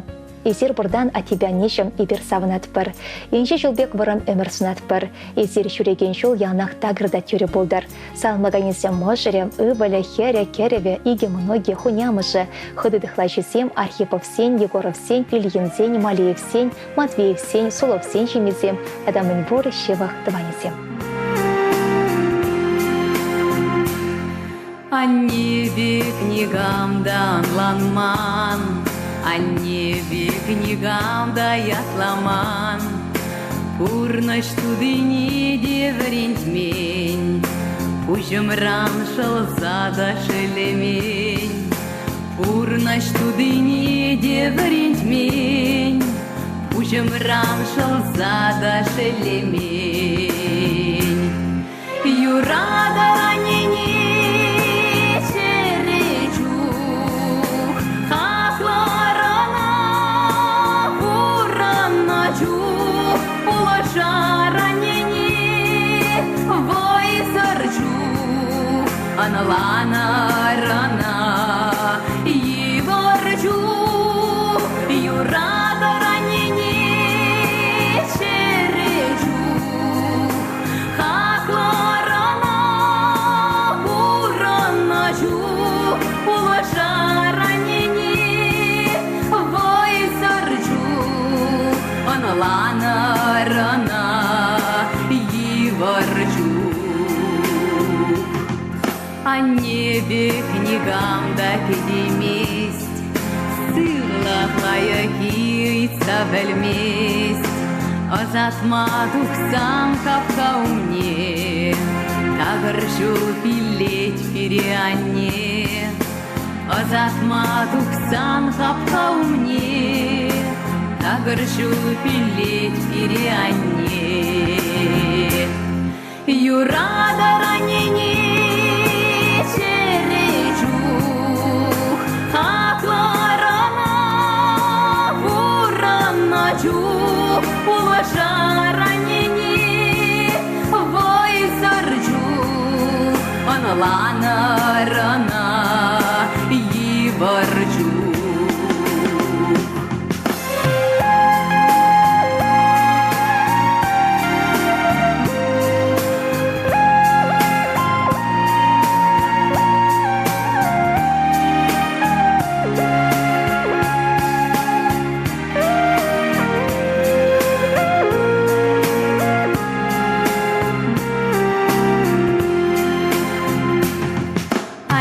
Эсир пуртан аттепе аннеҫӗм эпир савӑнатпӑр. Инҫе ҫул пек вӑрӑм ӗмӗр сунатпӑр. Эсир ҫӳрекен ҫул яланах такӑр та тӳрӗ пултӑр. Салмаканӗсем мӑшӑрӗ, ывӑлӗ, хӗрӗ, кӗрӗвӗ, икӗ мӑнукӗ, хунямӑшӗ, хытӑ тыхлаҫӑсем Архиповсен, Егоровсен, Ильинсен, Малеевсен, Матвеевсен, Суловсен ҫемйисем тата мӗнпур ҫывӑх тӑванӗсем. Анне пек никам та ӑнланман, Анне пек никам та ятламан. Пурнӑҫ тутине те вӗрентмен, Пуҫӑмран шӑлса та шеллемен. Пурнӑҫ тутине те вӗрентмен, Пуҫӑмран шӑлса та шеллемен. Юратӑр аннене чӗре чух, хаклӑр ӑна пурӑннӑ чух, пулӑшар аннене вӑйсӑр чух, ӑнланӑр ӑна йывӑр чух, юратӑр аннене чӗре чух. Хаклӑрана пурӑннӑ чух пулӑшар аннене вӑйсӑр чух ӑнланӑр ӑна йывӑр чух. Анне пек никам та кӗтеймест, сывлӑх лайӑххи ыйтса пӗлмест. Ӑсатма тухсан хапха умне такӑр ҫул пиллет пире анне. Ӑсатма тухсан хапха умне такӑр ҫул пиллет пире анне. Юратӑр аннене чӗре чух, хаклӑр ӑна пурӑннӑ чух, пулӑшар аннене вӑйсӑр чух, ӑнланӑр ӑна йывӑр чух.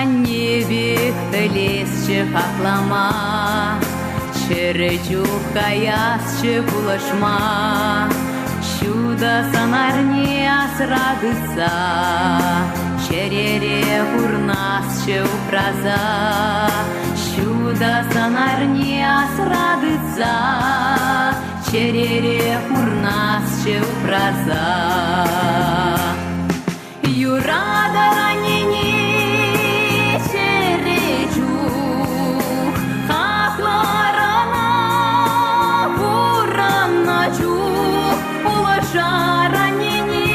Анне пек пӗлесчӗ хаклама, Чӗрӗ чух каясчӗ пулӑшма. Ҫутӑ сӑнарне асра тытса, Чӗрере пурнасчӗ упраса. Ҫутӑ сӑнарне асра тытса, Чӗрере пурнасчӗ упраса. Юратӑр аннене чӗре чух, хаклӑр ӑна пурӑннӑ чух, пулӑшар аннене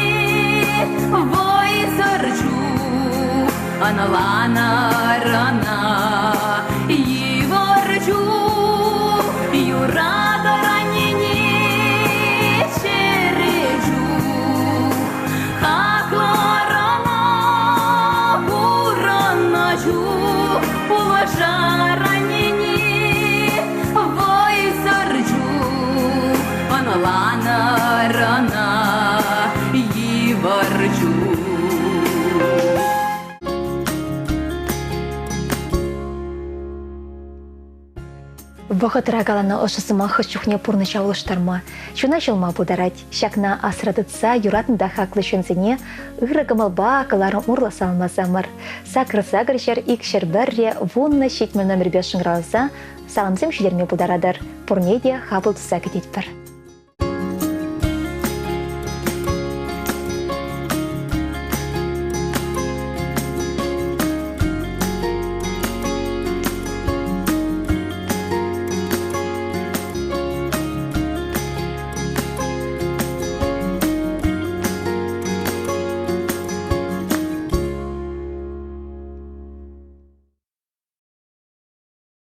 вӑйсӑр чух, ӑнланӑр ӑна йывӑр чух, юратӑр аннене чӗре чух. Хаклӑрана пурӑннӑ чух пулӑшар аннене вӑйсӑр чух ӑнланӑр ӑна йывӑр чух. Вӑхӑтра каланӑ ӑшӑ сӑмах хӑш чухне пурнӑҫа улӑштарма, чуна ҫӑлма пултарать. Ҫакна асра тытса юратнӑ та хаклӑ ҫынсене ырӑ кӑмӑлпа кӑларӑм урлӑ саламласамӑр. Сакӑр сакӑр ҫӗр ик ҫӗр пӗрре вуннӑ ҫитмӗл номерпе шӑнкӑравласа саламсем ҫитерме пултаратӑр. Пурне те хапӑл туса кӗтетпӗр.